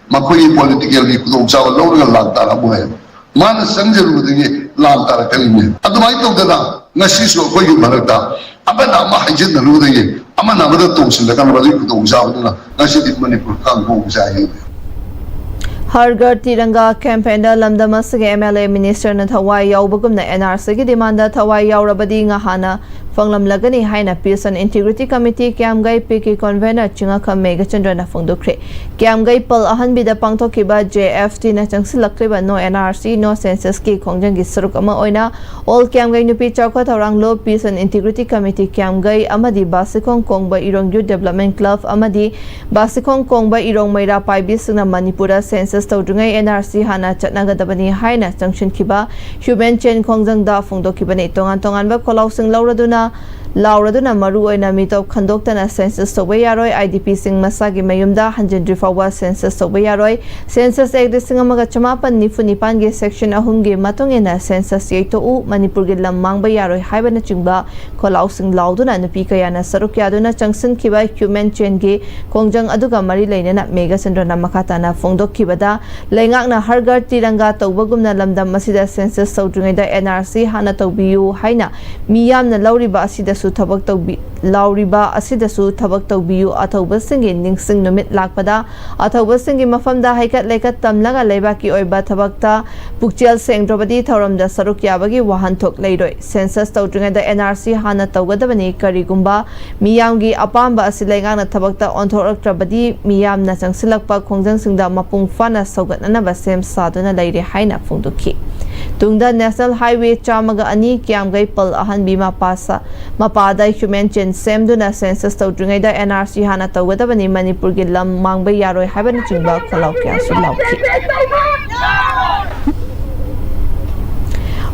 ꯃꯈꯣꯏꯒꯤ ꯄꯣꯂꯤꯇꯤꯀꯦꯜꯒꯤ ꯈꯨꯗꯣꯡꯆꯥꯕ ꯂꯧꯔꯒ ꯂꯥꯟ ꯇꯥꯔꯝꯃꯣꯏ꯫ ꯃꯥꯅ ꯆꯪꯖꯔꯨꯕꯗꯒꯤ ꯂꯥꯟ ꯇꯥꯔꯛꯀꯅꯤꯅꯦ꯫ ꯑꯗꯨꯃꯥꯏꯅ ꯇꯧꯗꯅ ꯉꯁꯤꯁꯨ ꯑꯩꯈꯣꯏꯒꯤ ꯃꯔꯛꯇ ꯑꯃꯅ ꯑꯃ ꯍꯥꯏꯖꯤꯟꯅꯔꯨꯕꯗꯒꯤ, ꯑꯃꯅ ꯑꯃꯗ ꯇꯣꯡꯁꯤꯜꯂꯒ ꯃꯗꯨꯒꯤ ꯈꯨꯗꯣꯡꯆꯥꯕꯗꯨꯅ ꯉꯁꯤꯗꯤ ꯃꯅꯤꯄꯨꯔ ꯀꯥꯡ ꯍꯣꯡꯕꯁꯦ ꯍꯥꯏꯅꯤꯡꯉꯤ꯫ ꯍꯔ ꯘꯔ ꯇꯤꯔꯪꯒꯥ campaign ꯗ ꯂꯝꯗꯝ ꯑꯁꯤꯒꯤ ꯑꯦꯝ ꯑꯦꯜ ꯑꯦ, ꯃꯤꯅꯤꯁꯇꯔꯅ ꯊꯋꯥꯏ ꯌꯥꯎꯕꯒꯨꯝꯅ N R C ꯒꯤ demand ꯗ ꯊꯋꯥꯏ ꯌꯥꯎꯔꯕꯗꯤ ꯉꯍꯥꯟꯅ ꯐꯪꯂꯝꯂꯒꯅꯤ ꯍꯥꯏꯅ Peace and Integrity Committee ꯀ꯭ꯌꯥꯝꯒꯩ P K convener Chingakham ꯃꯦꯘꯆꯟꯗ꯭ꯔꯅ ꯐꯣꯡꯗꯣꯛꯈ꯭ꯔꯦ꯫ ꯀ꯭ꯌꯥꯝꯒꯩ ꯄꯜ ꯑꯍꯟꯕꯤꯗ ꯄꯥꯡꯊꯣꯛꯈꯤꯕ J F T ꯅ ꯆꯪꯁꯤꯜꯂꯛꯂꯤꯕ No N R C No Census ꯀꯤ ꯈꯣꯡꯖꯪꯒꯤ ꯁꯔꯨꯛ ꯑꯃ ꯑꯣꯏꯅ All ꯀ꯭ꯌꯥꯝꯒꯩ ꯅꯨꯄꯤ ꯆꯥꯎꯈꯠ ꯊꯧꯔꯥꯡꯂꯨꯞ, Peace and Integrity Committee ꯀ꯭ꯌꯥꯝꯒꯩ ꯑꯃꯗꯤ ꯕꯥꯁꯤꯈꯣꯡ ꯀꯣꯡꯕ ꯏꯔꯣꯡ Youth Development Club ꯑꯃꯗꯤ ꯕꯥꯁꯤꯈꯣꯡ ꯀꯣꯡꯕ ꯏꯔꯣꯡ ꯃꯩꯔꯥ ꯄꯥꯏꯕꯤꯁꯤꯡꯅ ꯃꯅꯤꯄꯨꯔꯗ census ꯇꯧꯗ꯭ꯔꯤꯉꯩ N R C ꯍꯥꯟꯅ ꯆꯠꯅꯒꯗꯕꯅꯤ ꯍꯥꯏꯅ ꯆꯪꯁꯤꯟꯈꯤꯕ Human Chain ꯈꯣꯡꯖꯪꯗ ꯐꯣꯡꯗꯣꯛꯈꯤꯕꯅꯤ꯫ ꯇꯣꯉꯥꯟ ꯇꯣꯉꯥꯟꯕ ꯈꯣꯜꯂꯥꯎꯁꯤꯡ ꯂꯧꯔꯗꯨꯅ, ꯂꯥꯎꯔꯗꯨꯅ ꯃꯔꯨ ꯑꯣꯏꯅ ꯃꯤꯇꯣꯞ ꯈꯟꯗꯣꯛꯇꯅ census ꯇꯧꯕ ꯌꯥꯔꯣꯏ, I D P ꯁꯤꯡ ꯃꯁꯥꯒꯤ ꯃꯌꯨꯝꯗ ꯍꯟꯖꯤꯟꯗ꯭ꯔꯤ ꯐꯥꯎꯕ census ꯇꯧꯕ ꯌꯥꯔꯣꯏ, Census Act ꯂꯤꯁꯤꯡ ꯑꯃꯒ ꯆꯃꯥꯄꯟ ꯅꯤꯐꯨ ꯅꯤꯄꯥꯟꯒꯤ section ꯑꯍꯨꯝꯒꯤ ꯃꯇꯨꯡ ꯏꯟꯅ census ꯌꯩꯊꯣꯛꯎ, ꯃꯅꯤꯄꯨꯔꯒꯤ ꯂꯝ ꯃꯥꯡꯕ ꯌꯥꯔꯣꯏ ꯍꯥꯏꯕꯅꯆꯤꯡꯕ ꯈꯣꯜꯂꯥꯎꯁꯤꯡ ꯂꯥꯎꯗꯨꯅ ꯅꯨꯄꯤ ꯀꯌꯥꯅ ꯁꯔꯨꯛ ꯌꯥꯗꯨꯅ ꯆꯪꯁꯤꯟꯈꯤꯕ Human Chain ꯒꯤ ꯈꯣꯡꯖꯪ ꯑꯗꯨꯒ ꯃꯔꯤ ꯂꯩꯅꯅ ꯃꯦꯘꯆꯟꯗ꯭ꯔꯅ ꯃꯈꯥ ꯇꯥꯅ ꯐꯣꯡꯗꯣꯛꯈꯤꯕꯗ, ꯂꯩꯉꯥꯛꯅ ꯍꯔ ꯘꯔ ꯇꯤꯔꯪꯒꯥ ꯇꯧꯕꯒꯨꯝꯅ ꯂꯝꯗꯝ ꯑꯁꯤꯗ census ꯇꯧꯗ꯭ꯔꯤꯉꯩꯗ N R C ꯍꯥꯟꯅ ꯇꯧꯕꯤꯌꯨ ꯍꯥꯏꯅ ꯃꯤ ꯌꯥꯝꯅ ꯂꯧꯔꯤꯕ ꯑꯁꯤꯗꯁꯨ ꯊꯕꯛ ꯇꯧꯕꯤ-, ꯂꯥꯎꯔꯤꯕ ꯑꯁꯤꯗꯁꯨ ꯊꯕꯛ ꯇꯧꯕꯤꯌꯨ꯫ ꯑꯊꯧꯕꯁꯤꯡꯒꯤ ꯅꯤꯡꯁꯤꯡ ꯅꯨꯃꯤꯠ ꯂꯥꯛꯄꯗ ꯑꯊꯧꯕꯁꯤꯡꯒꯤ ꯃꯐꯝꯗ ꯍꯩꯀꯠ ꯂꯩꯀꯠ ꯇꯝꯂꯒ ꯂꯩꯕꯥꯛꯀꯤ ꯑꯣꯏꯕ ꯊꯕꯛꯇ ꯄꯨꯛꯆꯦꯜ ꯁꯦꯡꯗ꯭ꯔꯕꯗꯤ ꯊꯧꯔꯝꯗ ꯁꯔꯨꯛ ꯌꯥꯕꯒꯤ ꯋꯥꯍꯟꯊꯣꯛ ꯂꯩꯔꯣꯏ꯫ ꯁꯦꯟꯁꯁ ꯇꯧꯗ꯭ꯔꯤꯉꯩꯗ ꯑꯦꯟ ꯑꯥꯔ ꯁꯤ ꯍꯥꯟꯅ ꯇꯧꯒꯗꯕꯅꯤ꯫ ꯀꯔꯤꯒꯨꯝꯕ ꯃꯤꯌꯥꯝꯒꯤ ꯑꯄꯥꯝꯕ ꯑꯁꯤ ꯂꯩꯉꯥꯛꯅ ꯊꯕꯛꯇ ꯑꯣꯟꯊꯣꯛꯂꯛꯇ꯭ꯔꯕꯗꯤ ꯃꯤꯌꯥꯝꯅ ꯆꯪꯁꯤꯜꯂꯛꯄ ꯈꯣꯡꯖꯪꯁꯤꯡꯗ ꯃꯄꯨꯡ ꯐꯥꯅ ꯁꯧꯒꯠꯅꯅꯕ ꯁꯦꯝ ꯁꯥꯗꯨꯅ ꯂꯩꯔꯦ ꯍꯥꯏꯅ ꯐꯣꯡꯗꯣꯛꯈꯤ꯫ ꯇꯨꯡꯗ ꯅꯦꯁꯅꯦꯜ ꯍꯥꯏꯋꯦ ꯆꯥꯝꯃꯒ ꯑꯅꯤ ꯀꯤꯌꯥꯝꯒꯩ ꯄꯜ ꯑꯍꯟꯕꯤ ꯃꯄꯥ ꯁ-, ꯃꯄꯥꯗ ꯍ꯭ꯌꯨꯃꯦꯟ ꯆꯦꯟ ꯁꯦꯝꯗꯨꯅ ꯁꯦꯟꯁꯁ ꯇꯧꯗ꯭ꯔꯤꯉꯩꯗ ꯑꯦꯟ ꯑꯥꯔ ꯁꯤ ꯍꯥꯟꯅ ꯇꯧꯒꯗꯕꯅꯤ, ꯃꯅꯤꯄꯨꯔꯒꯤ ꯂꯝ ꯃꯥꯡꯕ ꯌꯥꯔꯣꯏ ꯍꯥꯏꯕꯅꯆꯤꯡꯕ ꯈꯣꯜꯂꯥꯎ ꯀꯌꯥꯁꯨ ꯂꯥꯎꯈꯤ꯫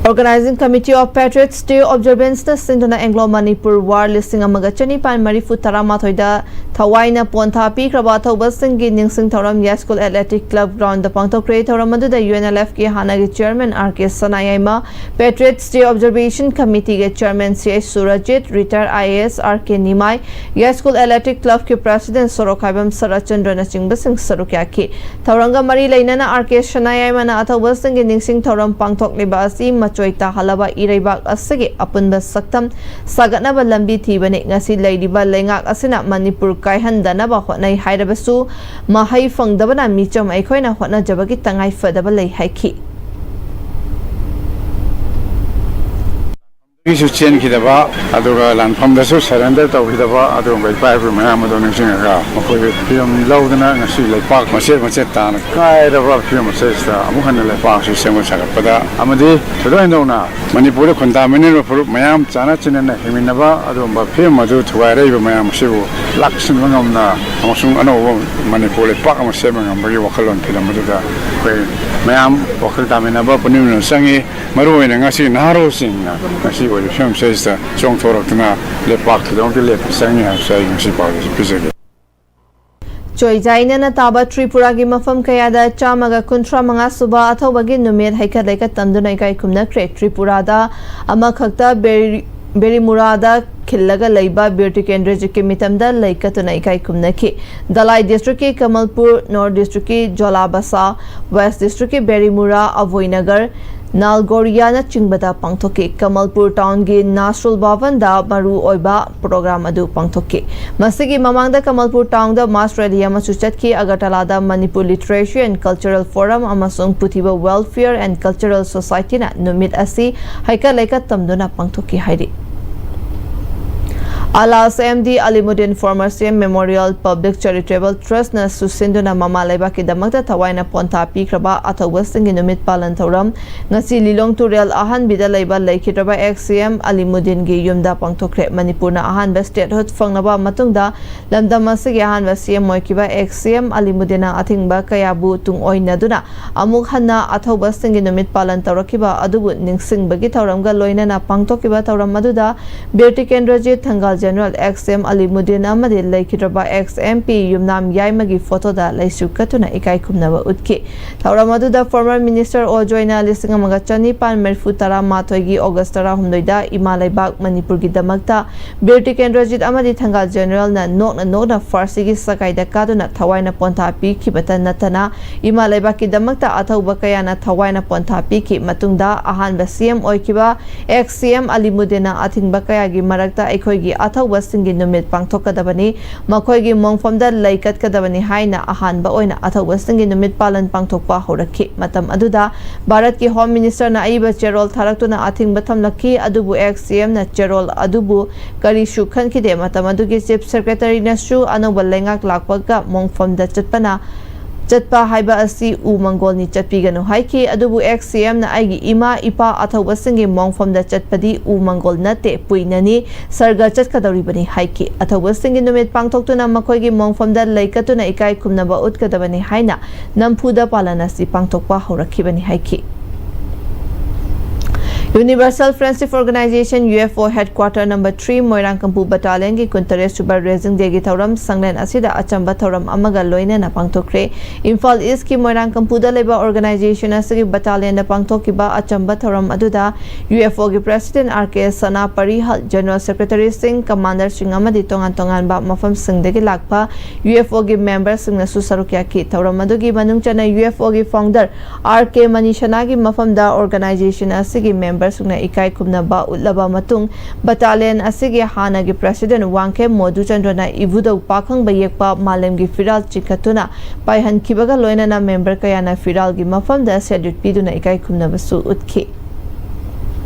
Organizing Committee of Patriots Day Observance ꯅ ꯁꯤꯟꯗꯨꯅ ꯑꯦꯡꯒ꯭ꯂꯣ ꯃꯅꯤꯄꯨꯔ ꯋꯥꯔ ꯂꯤꯁꯤꯡ ꯑꯃꯒ ꯆꯅꯤꯄꯥꯟ ꯃꯔꯤꯐꯨ ꯇꯔꯥꯃꯥꯊꯣꯏꯗ ꯊꯋꯥꯏꯅ ꯄꯣꯟꯊꯥ ꯄꯤꯈ꯭ꯔꯕ ꯑꯊꯧꯕꯁꯤꯡꯒꯤ ꯅꯤꯡꯁꯤꯡ ꯊꯧꯔꯝ ꯌꯥꯏꯁ꯭ꯀꯨꯜ ꯑꯦꯊꯂꯦꯇꯤꯛ ꯀ꯭ꯂꯕ ꯒ꯭ꯔꯥꯎꯟꯗ ꯄꯥꯡꯊꯣꯛꯈ꯭ꯔꯦ꯫ ꯊꯧꯔꯝ ꯑꯗꯨꯗ ꯌꯨ ꯑꯦꯟ ꯑꯦꯜ ꯑꯦꯐꯀꯤ ꯍꯥꯟꯅꯒꯤ chairman R K Sanayaima, Patriots Day Observation Committeeꯒꯤ chairman C H Surjit, retired I A S R K Nimai, Yaiskul athletic ꯀ꯭ꯂꯕꯀꯤ ꯄ꯭ꯔꯦꯁꯤꯗꯦꯟ ꯁꯣꯔꯣꯛꯈꯥꯏꯕꯝ ꯁꯔꯠꯆꯟꯗ꯭ꯔꯅꯆꯤꯡꯕꯁꯤꯡ ꯁꯔꯨꯛ ꯌꯥꯈꯤ꯫ ꯊꯧꯔꯝꯒ ꯃꯔꯤ ꯂꯩꯅꯅ ꯑꯥꯔ ꯀꯦ ꯁꯅꯥꯌꯥꯏꯃꯅ ꯑꯊꯧꯕꯁꯤꯡꯒꯤ ꯅꯤꯡꯁꯤꯡ ꯊꯧꯔꯝ ꯄꯥꯡꯊꯣꯛꯂꯤꯕ ꯑꯁꯤ ꯃꯆꯣꯏ ꯇꯥꯍꯜꯂꯕ ꯏꯔꯩꯕꯥꯛ ꯑꯁꯤꯒꯤ ꯑꯄꯨꯟꯕ ꯁꯛꯇꯝ ꯁꯥꯒꯠꯅꯕ ꯂꯝꯕꯤ ꯊꯤꯕꯅꯤ꯫ ꯉꯁꯤ ꯂꯩꯔꯤꯕ ꯂꯩꯉꯥꯛ ꯑꯁꯤꯅ ꯃꯅꯤꯄꯨꯔ ꯀꯥꯏꯍꯟꯗꯅꯕ ꯍꯣꯠꯅꯩ ꯍꯥꯏꯔꯕꯁꯨ ꯃꯍꯩ ꯐꯪꯗꯕꯅ ꯃꯤꯆꯝ ꯑꯩꯈꯣꯏꯅ ꯍꯣꯠꯅꯖꯕꯒꯤ ꯇꯉꯥꯏ ꯐꯗꯕ ꯂꯩ ꯍꯥꯏꯈꯤ꯫ ꯒꯤꯁꯨ ꯆꯦꯟꯈꯤꯗꯕ, ꯑꯗꯨꯒ ꯂꯥꯟꯐꯝꯗꯁꯨ ꯁꯔꯦꯟꯗꯔ ꯇꯧꯈꯤꯗꯕ ꯑꯗꯨꯒꯨꯝꯕ ꯏꯄꯥ ꯏꯄꯨ ꯃꯌꯥꯝ ꯑꯗꯨ ꯅꯤꯡꯁꯤꯡꯉꯒ ꯃꯈꯣꯏꯒꯤ ꯐꯤꯂꯝ ꯂꯧꯗꯨꯅ ꯉꯁꯤ ꯂꯩꯄꯥꯛ ꯃꯆꯦꯠ ꯃꯆꯦꯠ ꯇꯥꯅ ꯀꯥꯏꯔꯕ ꯐꯤꯕꯝ ꯑꯁꯤꯗ ꯑꯃꯨꯛ ꯍꯟꯅ ꯂꯩꯄꯥꯛꯁꯤ ꯁꯦꯝꯒꯠ ꯁꯥꯒꯠꯄꯗ ꯑꯃꯗꯤ ꯊꯣꯏꯗꯣꯛ ꯍꯦꯟꯗꯣꯛꯅ ꯃꯅꯤꯄꯨꯔꯗ ꯈꯨꯟꯗꯥꯃꯤꯟꯅꯔꯤꯕ ꯐꯨꯔꯨꯞ ꯃꯌꯥꯝ ꯆꯥꯟꯅ ꯆꯤꯟꯅꯅ ꯍꯤꯡꯃꯤꯟꯅꯕ ꯑꯗꯨꯒꯨꯝꯕ ꯐꯤꯕꯝ ꯑꯗꯨ ꯊꯨꯒꯥꯏꯔꯛꯏꯕ ꯃꯌꯥꯝ ꯑꯁꯤꯕꯨ ꯂꯥꯛꯁꯤꯟꯕ ꯉꯝꯅ ꯑꯃꯁꯨꯡ ꯑꯅꯧꯕ ꯃꯅꯤꯄꯨꯔ ꯂꯩꯄꯥꯛ ꯑꯃ ꯁꯦꯝꯕ ꯉꯝꯕꯒꯤ ꯋꯥꯈꯜꯂꯣꯟ ꯐꯤꯂꯝ ꯑꯗꯨꯗ ꯑꯩꯈꯣꯏ ꯃꯌꯥꯝ ꯋꯥꯈꯜ ꯇꯥꯃꯤꯟꯅꯕ ꯄꯨꯛꯅꯤꯡ ꯍꯨꯟꯅ ꯆꯪꯉꯤ꯫ ꯃꯔꯨꯑꯣꯏꯅ ꯉꯁꯤ ꯅꯍꯥꯔꯣꯜꯁꯤꯡꯅ ꯉꯁꯤ ꯑꯣꯏꯔꯤꯕ ꯐꯤꯕꯝꯁꯤꯗꯩꯁꯤꯗ ꯆꯣꯡꯊꯣꯔꯛꯇꯨꯅ ꯂꯩꯄꯥꯛꯀꯤꯗꯃꯛꯇ ꯂꯦꯞꯄ ꯆꯪꯉꯤ ꯍꯥꯏꯕꯁꯤ ꯑꯩ ꯉꯁꯤ ꯄꯥꯎꯖꯦꯜꯁꯤ ꯄꯤꯖꯒꯦ꯫ ꯆꯣꯏꯖꯥꯏꯅꯅ ꯇꯥꯕ ꯇ꯭ꯔꯤꯄꯨꯔꯥꯒꯤ ꯃꯐꯝ ꯀꯌꯥꯗ ꯆꯥꯝꯃꯒ ꯀꯨꯟꯊ꯭ꯔꯥ ꯃꯉꯥ ꯁꯨꯕ ꯑꯊꯧꯕꯒꯤ ꯅꯨꯃꯤꯠ ꯍꯩꯀꯠ ꯂꯩꯀꯠ ꯇꯝꯗꯨꯅ ꯏꯀꯥꯏ ꯈꯨꯝꯅꯈ꯭ꯔꯦ꯫ ꯇ꯭ꯔꯤꯄꯨꯔꯥꯗ ꯑꯃꯈꯛꯇ ꯕꯦꯔꯤ-, ꯕꯦꯔꯤꯃꯨꯔꯥꯗ ꯈꯤꯜꯂꯒ ꯂꯩꯕ ꯕꯤꯔ ꯇꯤꯀꯦꯟꯗ꯭ꯔꯖꯤꯠꯀꯤ ꯃꯤꯇꯝꯗ ꯂꯩ ꯀꯠꯇꯨꯅ ꯏꯀꯥꯏ ꯈꯨꯝꯅꯈꯤ꯫ ꯙꯂꯥꯏ ꯗꯤꯁꯇ꯭ꯔꯤꯛꯀꯤ ꯀꯃꯜꯄꯨꯔ, ꯅꯣꯔꯠ ꯗꯤꯁꯇ꯭ꯔꯤꯛꯀꯤ ꯖꯣꯂꯥꯕꯁꯥ, ꯋꯦꯁ ꯗꯤꯁꯇ꯭ꯔꯤꯛꯀꯤ ꯕꯦꯔꯤꯃꯨꯔꯥ, ꯑꯚꯣꯏꯅꯒꯔ, ꯅꯥꯜꯒꯣꯔꯤꯌꯥꯅꯆꯤꯡꯕꯗ ꯄꯥꯡꯊꯣꯛꯈꯤ꯫ ꯀꯃꯜꯄꯨꯔ ꯇꯥꯎꯟꯒꯤ ꯅꯥꯁꯔꯨꯜ ꯚꯕꯟꯗ ꯃꯔꯨ ꯑꯣꯏꯕ ꯄ꯭ꯔꯣꯒ꯭ꯔꯥꯝ ꯑꯗꯨ ꯄꯥꯡꯊꯣꯛꯈꯤ꯫ ꯃꯁꯤꯒꯤ ꯃꯃꯥꯡꯗ ꯀꯃꯜꯄꯨꯔ ꯇꯥꯎꯟꯗ ꯃꯥꯁ ꯔꯦꯂꯤ ꯑꯃꯁꯨ ꯆꯠꯈꯤ꯫ ꯑꯒꯔꯇꯂꯥꯗ Manipur Literature and Cultural Forum ꯑꯃꯁꯨꯡ Puthiba Welfare and Cultural Society ꯅ ꯅꯨꯃꯤꯠ ꯑꯁꯤ ꯍꯩꯀꯠ ꯂꯩꯀꯠ ꯇꯝꯗꯨꯅ ꯄꯥꯡꯊꯣꯛꯈꯤ ꯍꯥꯏꯔꯤ꯫ ꯑꯂꯥꯁ M D Alimuddin former C M Memorial Public Charitable Trust ꯅ ꯁꯨꯁꯤꯟꯗꯨꯅ ꯃꯃꯥ ꯂꯩꯕꯥꯛꯀꯤꯗꯃꯛꯇ ꯊꯋꯥꯏꯅ ꯄꯣꯟꯊꯥ ꯄꯤꯈ꯭ꯔꯕ ꯑꯊꯧꯕꯁꯤꯡꯒꯤ ꯅꯨꯃꯤꯠ ꯄꯥꯂꯟ ꯊꯧꯔꯝ ꯉꯁꯤ ꯂꯤꯂꯣꯡ ꯇꯨꯔꯦꯜ ꯑꯍꯟꯕꯤꯗ ꯂꯩꯕ ꯂꯩꯈꯤꯗ꯭ꯔꯕ ex C M ꯑꯂꯤꯃꯨꯗꯤꯟꯒꯤ ꯌꯨꯝꯗ ꯄꯥꯡꯊꯣꯛꯈ꯭ꯔꯦ꯫ ꯃꯅꯤꯄꯨꯔꯅ ꯑꯍꯥꯟꯕ statehood ꯐꯪꯂꯕ ꯃꯇꯨꯡꯗ ꯂꯝꯗꯝ ꯑꯁꯤꯒꯤ ꯑꯍꯥꯟꯕ C M ꯑꯣꯏꯈꯤꯕ ex C M ꯑꯂꯤꯃꯨꯗꯤꯟꯅ ꯑꯊꯤꯡꯕ ꯀꯌꯥꯕꯨ ꯇꯨꯡꯑꯣꯏꯅꯗꯨꯅ ꯑꯃꯨꯛ ꯍꯟꯅ ꯑꯊꯧꯕꯁꯤꯡꯒꯤ ꯅꯨꯃꯤꯠ ꯄꯥꯂꯟ ꯇꯧꯔꯛꯈꯤꯕ ꯑꯗꯨꯕꯨ ꯅꯤꯡꯁꯤꯡꯕꯒꯤ ꯊꯧꯔꯝꯒ ꯂꯣꯏꯅꯅ ꯄꯥꯡꯊꯣꯛꯈꯤꯕ ꯊꯧꯔꯝ ꯑꯗꯨꯗ ꯕꯤꯔ ꯇꯤꯀꯦꯟꯗ꯭ꯔꯖꯤꯠ, ꯊꯪꯒꯥꯜ general ex C M Alimuddin ꯑꯃꯗꯤ ꯂꯩꯈꯤꯗ꯭ꯔꯕ ex M P ꯌꯨꯝꯅꯥꯝ ꯌꯥꯏꯃꯒꯤ ꯐꯣꯇꯣꯗ ꯂꯩꯁꯨ ꯀꯠꯇꯨꯅ ꯏꯀꯥꯏ ꯈꯨꯝꯅꯕ ꯎꯠꯈꯤ꯫ ꯊꯧꯔꯝ ꯑꯗꯨꯗ former minister ꯑꯣ ꯖꯣꯏꯅ ꯂꯤꯁꯤꯡ ꯑꯃꯒ ꯆꯅꯤꯄꯥꯟ ꯃꯔꯤꯐꯨ ꯇꯔꯥꯃꯥꯊꯣꯏꯒꯤ August ꯇꯔꯥꯍꯨꯝꯗꯣꯏꯗ ꯏꯃꯥ ꯂꯩꯕꯥꯛ ꯃꯅꯤꯄꯨꯔꯒꯤꯗꯃꯛꯇ ꯕꯤꯔ ꯇꯤꯀꯦꯟꯗ꯭ꯔꯖꯤꯠ ꯑꯃꯗꯤ ꯊꯪꯒꯥꯜ ꯖꯦꯅꯔꯦꯜꯅ ꯅꯣꯛꯅ ꯅꯣꯛꯅ ꯐꯥꯔꯁꯤꯒꯤ ꯁꯒꯥꯏꯗ ꯀꯥꯗꯨꯅ ꯊꯋꯥꯏꯅ ꯄꯣꯟꯊꯥ ꯄꯤꯈꯤꯕꯇ ꯅꯠꯇꯅ ꯏꯃꯥ ꯂꯩꯕꯥꯛꯀꯤꯗꯃꯛꯇ ꯑꯊꯧꯕ ꯀꯌꯥꯅ ꯊꯋꯥꯏꯅ ꯄꯣꯟꯊꯥ ꯄꯤꯈꯤ꯫ ꯃꯇꯨꯡꯗ ꯑꯍꯥꯟꯕ C M ꯑꯣꯏꯈꯤꯕ ex C M ꯑꯂꯤꯃꯨꯗꯤꯟꯅ ꯑꯊꯤꯡꯕ ꯀꯌꯥꯒꯤ ꯃꯔꯛꯇ ꯑꯩꯈꯣꯏꯒꯤ ꯑꯊꯧꯕꯁꯤꯡꯒꯤ ꯅꯨꯃꯤꯠ ꯄꯥꯡꯊꯣꯛꯀꯗꯕꯅꯤ, ꯃꯈꯣꯏꯒꯤ ꯃꯣꯡꯐꯝꯗ ꯂꯩ ꯀꯠꯀꯗꯕꯅꯤ ꯍꯥꯏꯅ ꯑꯍꯥꯟꯕ ꯑꯣꯏꯅ ꯑꯊꯧꯕꯁꯤꯡꯒꯤ ꯅꯨꯃꯤꯠ ꯄꯥꯂꯟ ꯄꯥꯡꯊꯣꯛꯄ ꯍꯧꯔꯛꯈꯤ꯫ ꯃꯇꯝ ꯑꯗꯨꯗ ꯚꯥꯔꯠꯀꯤ Home Minister ꯅ ꯑꯏꯕ ꯆꯦꯔꯣꯜ ꯊꯥꯔꯛꯇꯨꯅ ꯑꯊꯤꯡꯕ ꯊꯝꯂꯛꯈꯤ, ꯑꯗꯨꯕꯨ ex C M ꯅ ꯆꯦꯔꯣꯜ ꯑꯗꯨꯕꯨ ꯀꯔꯤꯁꯨ ꯈꯟꯈꯤꯗꯦ꯫ ꯃꯇꯝ ꯑꯗꯨꯒꯤ Chief Secretary ꯅꯁꯨ ꯑꯅꯧꯕ ꯂꯩꯉꯥꯛ ꯂꯥꯛꯄꯒ ꯃꯣꯡꯐꯝꯗ ꯆꯠꯄꯅ ꯆꯠꯄ ꯍꯥꯏꯕ ꯑꯁꯤ ꯎ ꯃꯪꯒꯣꯜꯅꯤ, ꯆꯠꯄꯤꯒꯅꯨ ꯍꯥꯏꯈꯤ꯫ ꯑꯗꯨꯕꯨ ex C M ꯅ ꯑꯩꯒꯤ ꯏꯃꯥ ꯏꯄꯥ ꯑꯊꯧꯕꯁꯤꯡꯒꯤ ꯃꯣꯡꯐꯝꯗ ꯆꯠꯄꯗꯤ ꯎ ꯃꯪꯒꯣꯜ ꯅꯠꯇꯦ, ꯄꯨꯏꯅꯅꯤ, ꯁꯔꯒ ꯆꯠꯀꯗꯧꯔꯤꯕꯅꯤ ꯍꯥꯏꯈꯤ꯫ ꯑꯊꯧꯕꯁꯤꯡꯒꯤ ꯅꯨꯃꯤꯠ ꯄꯥꯡꯊꯣꯛꯇꯨꯅ ꯃꯈꯣꯏꯒꯤ ꯃꯣꯡꯐꯝꯗ ꯂꯩ ꯀꯠꯇꯨꯅ ꯏꯀꯥꯏ ꯈꯨꯝꯅꯕ ꯎꯠꯀꯗꯕꯅꯤ ꯍꯥꯏꯅ ꯅꯝꯐꯨꯗ ꯄꯥꯂꯟ ꯑꯁꯤ ꯄꯥꯡꯊꯣꯛꯄ ꯍꯧꯔꯛꯈꯤꯕꯅꯤ ꯍꯥꯏꯈꯤ꯫ Universal Friendship Organization, U F O, Headquarter Number Three, ꯃꯣꯏꯔꯥꯡ ꯀꯝꯄꯨ Battalionꯒꯤ ꯀꯨꯟꯇꯔꯦꯠ ꯁꯨꯕ Raising Dayꯒꯤ ꯊꯧꯔꯝ ꯁꯪꯂꯦꯟ ꯑꯁꯤꯗ ꯑꯆꯝꯕ ꯊꯧꯔꯝ ꯑꯃꯒ ꯂꯣꯏꯅꯅ ꯄꯥꯡꯊꯣꯛꯈ꯭ꯔꯦ꯫ ꯏꯝꯐꯥꯜ Eastꯀꯤ ꯃꯣꯏꯔꯥꯡ ꯀꯝꯄꯨꯗ ꯂꯩꯕ organization ꯑꯁꯤꯒꯤ battalionꯗ ꯄꯥꯡꯊꯣꯛꯈꯤꯕ ꯑꯆꯝꯕ ꯊꯧꯔꯝ ꯑꯗꯨꯗ U F Oꯒꯤ President R K ꯁꯅꯥ ꯄꯔꯤꯍꯜ, General Secretaryꯁꯤꯡ, Commanderꯁꯤꯡ ꯑꯃꯗꯤ ꯇꯣꯉꯥꯟ ꯇꯣꯉꯥꯟꯕ ꯃꯐꯝꯁꯤꯡꯗꯒꯤ ꯂꯥꯛꯄ U F Oꯒꯤ memberꯁꯤꯡꯅꯁꯨ ꯁꯔꯨꯛ ꯌꯥꯈꯤ꯫ ꯊꯧꯔꯝ ꯑꯗꯨꯒꯤ ꯃꯅꯨꯡ ꯆꯟꯅ U F Oꯒꯤ founder R K ꯃꯅꯤꯁꯅꯥꯒꯤ ꯃꯐꯝꯗ organization ꯑꯁꯤꯒꯤ memberꯁꯤꯡꯅ ꯏꯀꯥꯏ ꯈꯨꯝꯅꯕ ꯎꯠꯂꯕ ꯃꯇꯨꯡ, battalion ꯑꯁꯤꯒꯤ ꯍꯥꯟꯅꯒꯤ president ꯋꯥꯡꯈꯦꯝ ꯃꯣꯗꯨꯆꯟꯗ꯭ꯔꯅ ꯏꯕꯨꯙꯧ ꯄꯥꯈꯪꯕ ꯌꯦꯛꯄ ꯃꯥꯂꯦꯝꯒꯤ ꯐꯤꯔꯥꯜ ꯆꯤꯡꯈꯠꯇꯨꯅ ꯄꯥꯏꯍꯟꯈꯤꯕꯒ ꯂꯣꯏꯅꯅ member ꯀꯌꯥꯅ ꯐꯤꯔꯥꯜꯒꯤ ꯃꯐꯝꯗ salute ꯄꯤꯗꯨꯅ ꯏꯀꯥꯏ ꯈꯨꯝꯅꯕꯁꯨ ꯎꯠꯈꯤ꯫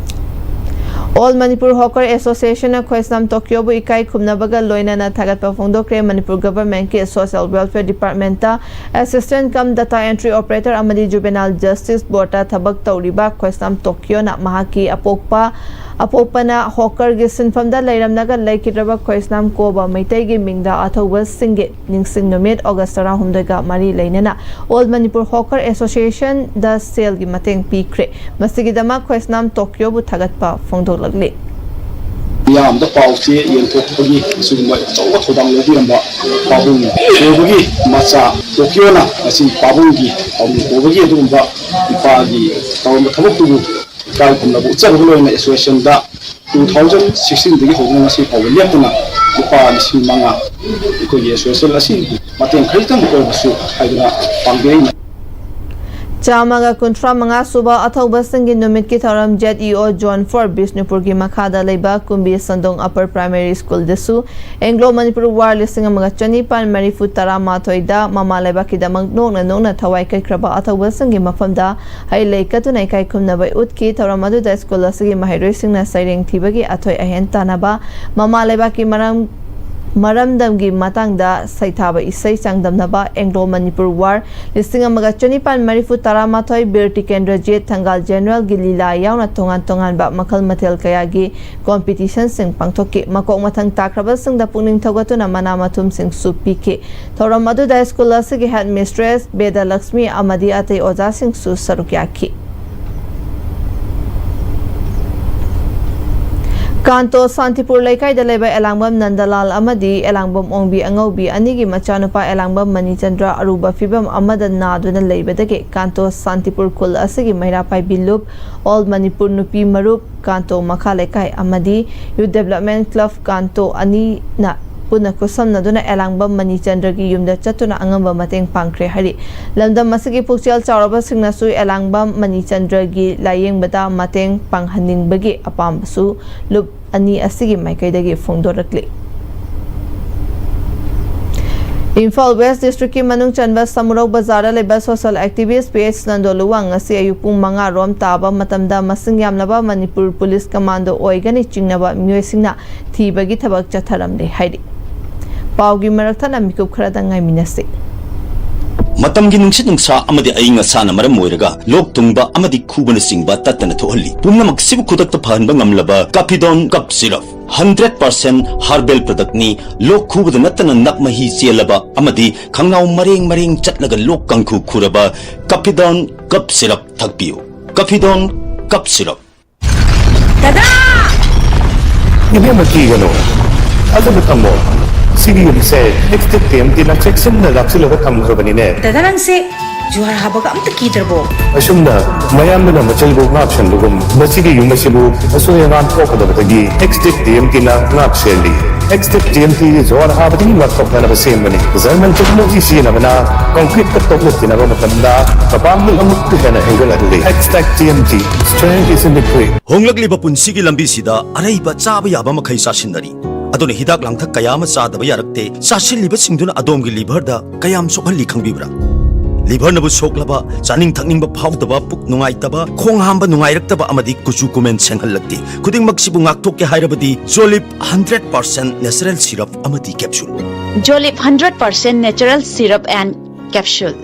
All Manipur Hawker Associationꯅ ꯈꯣꯏꯁꯅꯥꯝ ꯇꯣꯀꯤꯌꯣꯕꯨ ꯏꯀꯥꯏ ꯈꯨꯝꯅꯕꯒ ꯂꯣꯏꯅꯅ ꯊꯥꯒꯠꯄ ꯐꯣꯡꯗꯣꯛꯈ꯭ꯔꯦ꯫ Manipur governmentꯀꯤ Social Welfare Departmentꯇ assistant cum data entry operator ꯑꯃꯗꯤ Juvenile Justice Boardꯇ ꯊꯕꯛ ꯇꯧꯔꯤꯕ ꯈꯣꯏꯁꯅꯥꯝ ꯇꯣꯀꯤꯌꯣꯅ ꯃꯍꯥꯛꯀꯤ ꯑꯄꯣꯛꯄ ꯑꯄꯣꯛꯄꯅ hawkerꯒꯤ ꯁꯤꯟꯐꯝꯗ ꯂꯩꯔꯝꯂꯒ ꯂꯩꯈꯤꯗ꯭ꯔꯕ ꯈꯣꯏꯁꯅꯥꯝ ꯀꯣꯕ ꯃꯩꯇꯩꯒꯤ ꯃꯤꯡꯗ ꯑꯊꯧꯕꯁꯤꯡꯒꯤ ꯅꯤꯡꯁꯤꯡ ꯅꯨꯃꯤꯠ August ꯇꯔꯥꯍꯨꯝꯗꯣꯏꯒ ꯃꯔꯤ ꯂꯩꯅꯅ All Manipur Hawker Associationꯗ ꯁꯦꯜꯒꯤ ꯃꯇꯦꯡ ꯄꯤꯈ꯭ꯔꯦ꯫ ꯃꯁꯤꯒꯤꯗꯃꯛ ꯈꯣꯏꯁꯅꯥꯝ ꯇꯣꯀꯤꯌꯣꯕꯨ ꯊꯥꯒꯠꯄ ꯐꯣꯡꯗꯣꯛꯂꯛꯂꯤ꯫ ꯃꯤꯌꯥꯝꯗ ꯄꯥꯎ ꯆꯦ ꯌꯦꯟꯊꯣꯛꯄꯒꯤ ꯑꯁꯤꯒꯨꯝꯕ ꯑꯆꯧꯕ ꯊꯧꯗꯥꯡ ꯂꯧꯕꯤꯔꯝꯕ ꯄꯥꯕꯨꯡ ꯀꯣꯕꯒꯤ ꯃꯆꯥ ꯇꯣꯀꯤꯌꯣꯅ ꯉꯁꯤ ꯄꯥꯕꯨꯡꯒꯤ ꯄꯥꯕꯨꯡ ꯀꯣꯕꯒꯤ ꯑꯗꯨꯒꯨꯝꯕ ꯏꯄꯥꯒꯤ ꯇꯧꯔꯝꯕ ꯊꯕꯛꯇꯨꯕꯨ ꯏꯀꯥꯏ ꯈꯨꯝꯅꯕ ꯎꯠꯆꯕꯒ ꯂꯣꯏꯅꯅ associationꯗ two thousand sixteenꯗꯒꯤ ꯍꯧꯗꯨꯅ ꯉꯁꯤ ꯐꯥꯎꯕ ꯂꯦꯞꯇꯅ ꯂꯨꯄꯥ ꯂꯤꯁꯤꯡ ꯃꯉꯥ ꯑꯩꯈꯣꯏꯒꯤ association ꯑꯁꯤꯒꯤ ꯃꯇꯦꯡ ꯈꯖꯤꯛꯇꯪ ꯑꯣꯏꯔꯕꯁꯨ ꯍꯥꯏꯗꯨꯅ ꯄꯥꯡꯕꯤꯔꯛꯏ꯫ ꯆꯥꯝꯃꯒ ꯀꯨꯟꯊ꯭ꯔꯥ ꯃꯉꯥ ꯁꯨꯕ ꯑꯊꯧꯕꯁꯤꯡꯒꯤ ꯅꯨꯃꯤꯠꯀꯤ ꯊꯧꯔꯝ Z E O Zone Four ꯕꯤꯁꯅꯨꯄꯨꯔꯒꯤ ꯃꯈꯥꯗ ꯂꯩꯕ ꯀꯨꯝꯕꯤ ꯁꯟꯗꯣꯡ Upper Primary Schoolꯗꯁꯨ Anglo Manipur War ꯂꯤꯁꯤꯡ ꯑꯃꯒ ꯆꯅꯤꯄꯥꯟ ꯃꯔꯤꯐꯨ ꯇꯔꯥꯃꯥꯊꯣꯏꯗ ꯃꯃꯥ ꯂꯩꯕꯥꯛꯀꯤꯗꯃꯛ ꯅꯣꯛꯅ ꯅꯣꯛꯅ ꯊꯋꯥꯏ ꯀꯠꯈ꯭ꯔꯕ ꯑꯊꯧꯕꯁꯤꯡꯒꯤ ꯃꯐꯝꯗ ꯍꯩ ꯂꯩ ꯀꯠꯇꯨꯅ ꯏꯀꯥꯏ ꯈꯨꯝꯅꯕ ꯎꯠꯈꯤ꯫ ꯊꯧꯔꯝ ꯑꯗꯨꯗ school ꯑꯁꯤꯒꯤ ꯃꯍꯩꯔꯣꯏꯁꯤꯡꯅ ꯁꯩꯔꯦꯡ ꯊꯤꯕꯒꯤ ꯑꯊꯣꯏ ꯑꯍꯦꯟ ꯇꯥꯟꯅꯕ, ꯃꯃꯥ ꯂꯩꯕꯥꯛꯀꯤ ꯃꯔꯝ ꯃꯔꯝꯗꯝꯒꯤ ꯃꯇꯥꯡꯗ ꯁꯩꯊꯥꯕ ꯏꯁꯩ ꯆꯥꯡꯗꯝꯅꯕ, Anglo Manipur War ꯂꯤꯁꯤꯡ ꯑꯃꯒ ꯆꯅꯤꯄꯥꯟ ꯃꯔꯤꯐꯨ ꯇꯔꯥꯃꯥꯊꯣꯏ, ꯕꯤꯔ ꯇꯤꯀꯦꯟꯗ꯭ꯔꯖꯤꯠ ꯊꯪꯒꯥꯜ Generalꯒꯤ ꯂꯤꯂꯥ ꯌꯥꯎꯅ ꯇꯣꯉꯥꯟ ꯇꯣꯉꯥꯟꯕ ꯃꯈꯜ ꯃꯊꯦꯜ ꯀꯌꯥꯒꯤ competitionꯁꯤꯡ ꯄꯥꯡꯊꯣꯛꯈꯤ꯫ ꯃꯀꯣꯛ ꯃꯊꯪ ꯇꯥꯈ꯭ꯔꯕꯁꯤꯡꯗ ꯄꯨꯛꯅꯤꯡ ꯊꯧꯒꯠꯇꯨꯅ ꯃꯅꯥ ꯃꯊꯨꯝꯁꯤꯡꯁꯨ ꯄꯤꯈꯤ꯫ ꯊꯧꯔꯝ ꯑꯗꯨꯗ school ꯑꯁꯤꯒꯤ headmistress ꯕꯦꯗꯂꯛꯁꯃꯤ ꯑꯃꯗꯤ ꯑꯇꯩ ꯑꯣꯖꯥꯁꯤꯡꯁꯨ ꯁꯔꯨꯛ ꯌꯥꯈꯤ꯫ ꯀꯥꯟꯇꯣ ꯁꯥꯟꯇꯤꯄꯨꯔ ꯂꯩꯀꯥꯏꯗ ꯂꯩꯕ ꯑꯦꯂꯥꯡꯕꯝ ꯅꯟꯗꯂꯥꯜ ꯑꯃꯗꯤ ꯑꯦꯂꯥꯡꯕꯝ ꯑꯣꯡꯕꯤ ꯑꯉꯧꯕꯤ ꯑꯅꯤꯒꯤ ꯃꯆꯥꯅꯨꯄꯥ ꯑꯦꯂꯥꯡꯕꯝ ꯃꯅꯤꯆꯟꯗ꯭ꯔ ꯑꯔꯨꯕ ꯐꯤꯕꯝ ꯑꯃꯗ ꯅꯥꯗꯨꯅ ꯂꯩꯕꯗꯒꯤ ꯀꯥꯟꯇꯣ ꯁꯥꯟꯇꯤꯄꯨꯔ ꯈꯨꯜ ꯑꯁꯤꯒꯤ ꯃꯩꯔꯥ ꯄꯥꯏꯕꯤ ꯂꯨꯞ, ꯑꯣꯜ ꯃꯅꯤꯄꯨꯔ ꯅꯨꯄꯤ ꯃꯔꯨꯞ, ꯀꯥꯟꯇꯣ ꯃꯈꯥ ꯂꯩꯀꯥꯏ ꯑꯃꯗꯤ ꯌꯨꯠ ꯗꯦꯕꯂꯞꯃꯦꯟ ꯀ꯭ꯂꯕ ꯀꯥꯟꯇꯣ ꯑꯅꯤꯅ ꯄꯨꯟꯅ ꯈꯨꯠꯁꯝꯅꯗꯨꯅ ꯑꯦꯂꯥꯡꯕꯝ ꯃꯅꯤꯆꯟꯗ꯭ꯔꯒꯤ ꯌꯨꯝꯗ ꯆꯠꯇꯨꯅ ꯑꯉꯝꯕ ꯃꯇꯦꯡ ꯄꯥꯡꯈ꯭ꯔꯦ ꯍꯥꯏꯔꯤ꯫ ꯂꯝꯗꯝ ꯑꯁꯤꯒꯤ ꯄꯨꯛꯆꯦꯜ ꯆꯥꯎꯔꯕꯁꯤꯡꯅꯁꯨ ꯑꯦꯂꯥꯡꯕꯝ ꯃꯅꯤꯆꯟꯗ꯭ꯔꯒꯤ ꯂꯥꯌꯦꯡꯕꯗ ꯃꯇꯦꯡ ꯄꯥꯡꯍꯟꯅꯤꯡꯕꯒꯤ ꯑꯄꯥꯝꯕꯁꯨ ꯂꯨꯞ ꯑꯅꯤ ꯑꯁꯤꯒꯤ ꯃꯥꯏꯀꯩꯗꯒꯤ ꯐꯣꯡꯗꯣꯔꯛꯂꯤ꯫ ꯏꯝꯐꯥꯜ ꯋꯦꯁ ꯗꯤꯁꯇ꯭ꯔꯤꯛꯀꯤ ꯃꯅꯨꯡ ꯆꯟꯕ ꯁꯃꯨꯔꯧ ꯕꯖꯥꯔꯗ ꯂꯩꯕ social ꯑꯦꯛꯇꯤꯚꯤꯁ꯭ꯠ P H Nando Luwang ꯉꯁꯤ ꯑꯌꯨꯛ ꯄꯨꯡ ꯃꯉꯥ ꯔꯣꯝ ꯇꯥꯕ ꯃꯇꯝꯗ ꯃꯁꯤꯡ ꯌꯥꯝꯂꯕ ꯃꯅꯤꯄꯨꯔ ꯄꯨꯂꯤꯁ ꯀꯃꯥꯟꯗꯣ ꯑꯣꯏꯒꯅꯤ ꯆꯤꯡꯅꯕ ꯃꯤꯑꯣꯏꯁꯤꯡꯅ ꯊꯤꯕꯒꯤ ꯊꯕꯛ ꯆꯠꯊꯔꯝꯂꯦ ꯍꯥꯏꯔꯤ꯫ ꯄꯥꯎꯒꯤ ꯃꯔꯛ ꯊꯠꯅ ꯃꯤꯀꯨꯞ ꯈꯔꯗ ꯉꯥꯏꯃꯤꯟꯅꯁꯤ꯫ ꯃꯇꯝꯒꯤ ꯅꯨꯡꯁꯤꯠ ꯅꯨꯡꯁꯥ ꯑꯃꯗꯤ ꯑꯏꯪ ꯑꯁꯥꯅ ꯃꯔꯝ ꯑꯣꯏꯔꯒ ꯂꯣꯛ ꯊꯨꯡꯕ ꯑꯃꯗꯤ ꯈꯨꯕꯅꯆꯤꯡꯕ ꯇꯠꯇꯅ ꯊꯣꯛꯍꯜꯂꯤ꯫ ꯄꯨꯝꯅꯃꯛꯁꯤꯕꯨ ꯈꯨꯗꯛꯇ ꯐꯍꯟꯕ ꯉꯝꯂꯕ ꯀꯥꯐꯤꯗꯣꯟ cough syrup. Hundred percent herbal ꯄ꯭ꯔꯗꯛꯅꯤ꯫ ꯂꯣꯛ ꯈꯨꯕꯗ ꯅꯠꯇꯅ ꯅꯞ ꯃꯍꯤ ꯆꯦꯜꯂꯕ ꯑꯃꯗꯤ ꯈꯪꯅꯥꯎ ꯃꯔꯦꯡ ꯃꯔꯦꯡ ꯆꯠꯂꯒ ꯂꯣꯛ ꯀꯥꯡꯈꯨ ꯈꯨꯔꯕ ꯀꯥꯐꯤꯗꯣꯟ ꯀꯞ ꯁꯤꯔꯞ ꯊꯛꯄꯤꯌꯨ꯫ ꯀꯥꯐꯤꯗꯣꯟ cough syrup. ꯗꯗꯥ! ꯏꯕꯦꯝꯃ, ꯀꯤꯒꯅꯨ꯫ ꯊꯥꯖꯕ ꯊꯝꯃꯣ꯫ ꯁꯤꯒꯤ ꯌꯨꯝꯁꯦ ꯑꯦꯛꯁꯇꯤꯛ ꯇꯤ ꯑꯦꯝ ꯇꯤꯅ ꯆꯦꯛꯁꯤꯟꯅ ꯂꯥꯛꯁꯤꯜꯂꯒ ꯊꯝꯈ꯭ꯔꯕꯅꯤꯅꯦ꯫ ꯗꯗꯥ, ꯅꯪꯁꯦ ꯖꯨꯍꯥꯔ ꯍꯥꯕꯒ ꯑꯝꯇ ꯀꯤꯗ꯭ꯔꯕꯣ? ꯑꯁꯨꯝꯅ ꯃꯌꯥꯝꯗꯨꯅ ꯃꯆꯩꯕꯨ ꯉꯥꯛ ꯁꯦꯟꯕꯒꯨꯝ, ꯃꯁꯤꯒꯤ ꯌꯨꯝ ꯑꯁꯤꯕꯨ ꯑꯁꯣꯏ ꯑꯉꯥꯝ ꯊꯣꯛꯀꯗꯕꯗꯒꯤ ꯑꯦꯛꯁꯇꯤꯛ ꯇꯤ ꯑꯦꯝ ꯇꯤꯅ ꯉꯥꯛ ꯁꯦꯜꯂꯤ꯫ ꯑꯦꯛꯁꯇꯤꯛ ꯇꯤ ꯑꯦꯝ ꯇꯤ ꯖꯨꯍꯥꯔ ꯍꯥꯕꯗꯒꯤ ꯉꯥꯛꯊꯣꯛꯅꯅꯕ ꯁꯦꯝꯕꯅꯤ꯫ ꯖꯔꯃꯟ ꯇꯦꯛꯅꯣꯂꯣꯖꯤ ꯁꯤꯖꯤꯟꯅꯕꯅ ꯀꯪꯀ꯭ꯔꯤꯠꯇ ꯇꯣꯛꯂꯦꯠ ꯊꯤꯅꯕ ꯃꯇꯝꯗ ꯃꯄꯥꯡꯒꯜ ꯑꯃꯨꯛꯀ ꯍꯦꯟꯅ ꯍꯦꯟꯒꯠꯍꯜꯂꯤ꯫ ꯑꯦꯛꯁꯇꯤꯛ T M T, strength is in the grit. ꯍꯣꯡꯂꯛꯂꯤꯕ ꯄꯨꯟꯁꯤꯒꯤ ꯂꯝꯕꯤꯁꯤꯗ ꯑꯔꯩꯕ ꯆꯥꯕ ꯌꯥꯕ ꯃꯈꯩ ꯆꯥꯁꯤꯟꯅꯔꯤ꯫ ꯑꯗꯨꯅ ꯍꯤꯗꯥꯛ ꯂꯥꯡꯊꯛ ꯀꯌꯥ ꯑꯃ ꯆꯥꯗꯕ ꯌꯥꯔꯛꯇꯦ꯫ ꯆꯥꯁꯤꯜꯂꯤꯕꯁꯤꯡꯗꯨꯅ ꯑꯗꯣꯝꯒꯤ ꯂꯤꯚꯔꯗ ꯀꯌꯥꯝ ꯁꯣꯛꯍꯜꯂꯤ ꯈꯪꯕꯤꯕ꯭ꯔꯥ? ꯂꯤꯚꯔꯅꯕꯨ ꯁꯣꯛꯂꯕ, ꯆꯥꯅꯤꯡ ꯊꯛꯅꯤꯡꯕ ꯐꯥꯎꯗꯕ, ꯄꯨꯛ ꯅꯨꯡꯉꯥꯏꯇꯕ, ꯈꯣꯡ ꯍꯥꯝꯕ ꯅꯨꯡꯉꯥꯏꯔꯛꯇꯕ ꯑꯃꯗꯤ ꯀꯨꯆꯨ ꯀꯨꯃꯦꯟ ꯁꯦꯡꯍꯜꯂꯛꯇꯦ꯫ ꯈꯨꯗꯤꯡꯃꯛꯁꯤꯕꯨ ꯉꯥꯛꯊꯣꯛꯀꯦ ꯍꯥꯏꯔꯕꯗꯤ ꯖꯣꯂꯤꯞ ꯍꯟꯗ꯭ꯔꯦꯠ ꯄꯥꯔꯁꯦꯟ natural syrup ꯑꯃꯗꯤ capsule꯫ Jolip hundred percent natural syrup and capsule.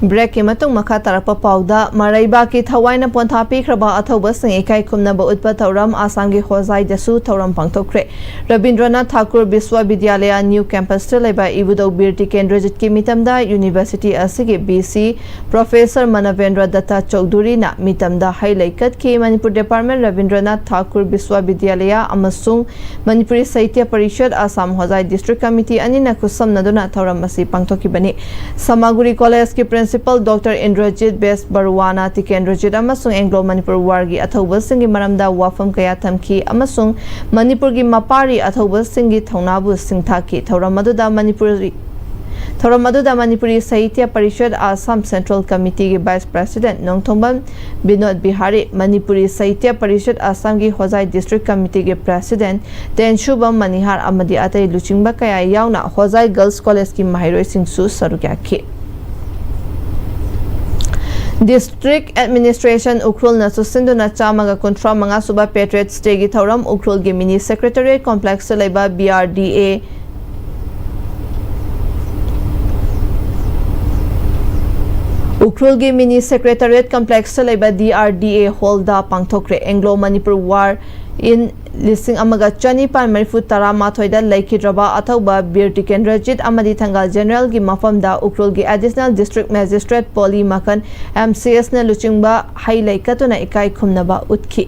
ꯕ꯭ꯔꯦꯛꯀꯤ ꯃꯇꯨꯡ ꯃꯈꯥ ꯇꯥꯔꯛꯄ ꯄꯥꯎꯗ, ꯃꯔꯩꯕꯥꯛꯀꯤ ꯊꯋꯥꯏꯅ ꯄꯣꯟꯊꯥ ꯄꯤꯈ꯭ꯔꯕ ꯑꯊꯧꯕꯁꯤꯡ ꯏꯀꯥꯏ ꯈꯨꯝꯅꯕ ꯎꯠꯄ ꯊꯧꯔꯝ ꯑꯁꯥꯝꯒꯤ ꯍꯣꯖꯥꯏꯗꯁꯨ ꯊꯧꯔꯝ ꯄꯥꯡꯊꯣꯛꯈ꯭ꯔꯦ꯫ ꯔꯕꯤꯟꯗ꯭ꯔꯅꯥꯊ ꯊꯥꯀꯨꯔ ꯕꯤꯁ꯭ꯋꯥꯕꯤꯗ꯭ꯌꯥꯂꯌ ꯅ꯭ꯌꯨ ꯀꯦꯝꯄꯁꯇ ꯂꯩꯕ ꯏꯕꯨꯙꯧ ꯕꯤꯔ ꯇꯤꯀꯦꯟꯗ꯭ꯔꯖꯤꯠꯀꯤ ꯃꯤꯇꯝꯗ ꯌꯨꯅꯤꯚꯔꯁꯤꯇꯤ ꯑꯁꯤꯒꯤ ꯚꯤ ꯁꯤ ꯄ꯭ꯔꯣꯐꯦꯁꯔ ꯃꯅꯚꯦꯟꯗ꯭ꯔ ꯗꯠꯇ ꯆꯧꯙꯨꯔꯤꯅ ꯃꯤꯇꯝꯗ ꯍꯩ ꯂꯩ ꯀꯠꯈꯤ꯫ ꯃꯅꯤꯄꯨꯔ ꯗꯤꯄꯥꯔꯠꯃꯦꯟ ꯔꯕꯤꯟꯗ꯭ꯔꯅꯥꯊ ꯊꯥꯀꯨꯔ ꯕꯤꯁ꯭ꯋꯥꯕꯤꯗ꯭ꯌꯥꯂꯌ ꯑꯃꯁꯨꯡ ꯃꯅꯤꯄꯨꯔꯤ ꯁꯥꯍꯤꯇ꯭ꯌ ꯄꯔꯤꯁꯠ ꯑꯁꯥꯝ ꯍꯣꯖꯥꯏ ꯗꯤꯁꯇ꯭ꯔꯤꯛ ꯀꯃꯤꯇꯤ ꯑꯅꯤꯅ ꯈꯨꯠꯁꯝꯅꯗꯨꯅ ꯊꯧꯔꯝ ꯑꯁꯤ ꯄꯥꯡꯊꯣꯛꯈꯤꯕꯅꯤ꯫ ꯁꯃꯥꯒꯨꯔꯤ ꯀꯣꯂꯦꯖꯀꯤ ꯄ꯭ꯔꯤꯟꯁꯤꯄꯜ ꯗꯣꯛꯇꯔ ꯏꯟꯗ꯭ꯔꯖꯤꯠ ꯕꯦꯁ ꯕꯔꯨꯋꯥꯅ ꯇꯤꯀꯦꯟꯗ꯭ꯔꯖꯤꯠ ꯑꯃꯁꯨꯡ ꯑꯦꯡꯒ꯭ꯂꯣ ꯃꯅꯤꯄꯨꯔ ꯋꯥꯔꯒꯤ ꯑꯊꯧꯕꯁꯤꯡꯒꯤ ꯃꯔꯝꯗ ꯋꯥꯐꯝ ꯀꯌꯥ ꯊꯝꯈꯤ ꯑꯃꯁꯨꯡ ꯃꯅꯤꯄꯨꯔꯒꯤ ꯃꯄꯥꯔꯤ ꯑꯊꯧꯕꯁꯤꯡꯒꯤ ꯊꯧꯅꯥꯕꯨ ꯁꯤꯡꯊꯥꯈꯤ꯫ ꯊꯧꯔꯝ ꯑꯗꯨꯗ ꯃꯅꯤꯄꯨꯔꯤ ꯊꯧꯔꯝ ꯑꯗꯨꯗ ꯃꯅꯤꯄꯨꯔꯤ ꯁꯥꯍꯤꯇ꯭ꯌ ꯄꯔꯤꯁꯠ ꯑꯁꯥꯝ ꯁꯦꯟꯇ꯭ꯔꯦꯜ ꯀꯃꯤꯇꯤꯒꯤ ꯚꯥꯏꯁ ꯄ꯭ꯔꯦꯁꯤꯗꯦꯟꯠ ꯅꯣꯡꯊꯣꯝꯕꯝ ꯕꯤꯅꯣꯗ ꯕꯤꯍꯥꯔꯤ, ꯃꯅꯤꯄꯨꯔꯤ ꯁꯥꯍꯤꯇ꯭ꯌ ꯄꯔꯤꯁꯠ ꯑꯁꯥꯝꯒꯤ ꯍꯣꯖꯥꯏ ꯗꯤꯁꯇ꯭ꯔꯤꯛ ꯀꯃꯤꯇꯤꯒꯤ ꯄ꯭ꯔꯦꯁꯤꯗꯦꯟꯠ ꯇꯦꯟꯁꯨꯕꯝ ꯃꯅꯤꯍꯥꯔ ꯑꯃꯗꯤ ꯑꯇꯩ ꯂꯨꯆꯤꯡꯕ ꯀꯌꯥ ꯌꯥꯎꯅ ꯍꯣꯖꯥꯏ ꯒꯔꯜꯁ ꯀꯣꯂꯦꯖꯀꯤ ꯃꯍꯩꯔꯣꯏꯁꯤꯡꯁꯨ ꯁꯔꯨꯛ ꯌꯥꯈꯤ꯫ ꯗꯤꯁꯇ꯭ꯔꯤꯛ ꯑꯦꯗꯃꯤꯅꯤꯁꯇ꯭ꯔꯦꯁꯟ ꯎꯈ꯭ꯔꯨꯜꯅ ꯆꯨꯁꯤꯟꯗꯨꯅ ꯆꯥꯝꯃꯒ ꯀꯨꯟꯊ꯭ꯔꯥ ꯃꯉꯥ ꯁꯨꯕ ꯄꯦꯇ꯭ꯔꯤꯌꯠꯁ ꯗꯦꯒꯤ ꯊꯧꯔꯝ ꯎꯈ꯭ꯔꯨꯜꯒꯤ ꯃꯤꯅꯤ ꯁꯦꯀ꯭ꯔꯦꯇꯔꯤꯌꯦꯠ ꯀꯣꯝꯄ꯭ꯂꯦꯛꯁꯇ ꯂꯩꯕ ꯕꯤ ꯑꯥꯔ ꯗꯤ ꯑꯦ ꯎꯈ꯭ꯔꯨꯜꯒꯤ ꯃꯤꯅꯤ ꯁꯦꯀ꯭ꯔꯦꯇꯔꯤꯌꯦꯠ ꯀꯝꯄ꯭ꯂꯦꯛꯁꯇ ꯂꯩꯕ ꯗꯤ ꯑꯥꯔ ꯗꯤ ꯑꯦ ꯍꯣꯜꯗ ꯄꯥꯡꯊꯣꯛꯈ꯭ꯔꯦ꯫ ꯑꯦꯡꯒ꯭ꯂꯣ ꯃꯅꯤꯄꯨꯔ ꯋꯥꯔ ꯏꯟ ꯂꯤꯁꯤꯡ ꯑꯃꯒ ꯆꯅꯤꯄꯥꯟ ꯃꯔꯤꯐꯨ ꯇꯔꯥꯃꯥꯊꯣꯏꯗ ꯂꯩꯈꯤꯗ꯭ꯔꯕ ꯑꯊꯧꯕ ꯕꯤꯔ ꯇꯤꯀꯦꯟꯗ꯭ꯔꯖꯤꯠ ꯑꯃꯗꯤ ꯊꯪꯒꯥꯜ ꯖꯦꯅꯔꯦꯜꯒꯤ ꯃꯐꯝꯗ ꯎꯈ꯭ꯔꯨꯜꯒꯤ ꯑꯦꯗꯤꯁꯅꯦꯜ ꯗꯤꯁꯇ꯭ꯔꯤꯛ ꯃꯦꯖꯤꯁꯇ꯭ꯔꯦꯠ ꯄꯣꯂꯤ ꯃꯈꯟ ꯑꯦꯝ ꯁꯤ ꯑꯦꯁꯅ ꯂꯨꯆꯤꯡꯕ ꯍꯩ ꯂꯩ ꯀꯠꯇꯨꯅ ꯏꯀꯥꯏ ꯈꯨꯝꯅꯕ ꯎꯠꯈꯤ꯫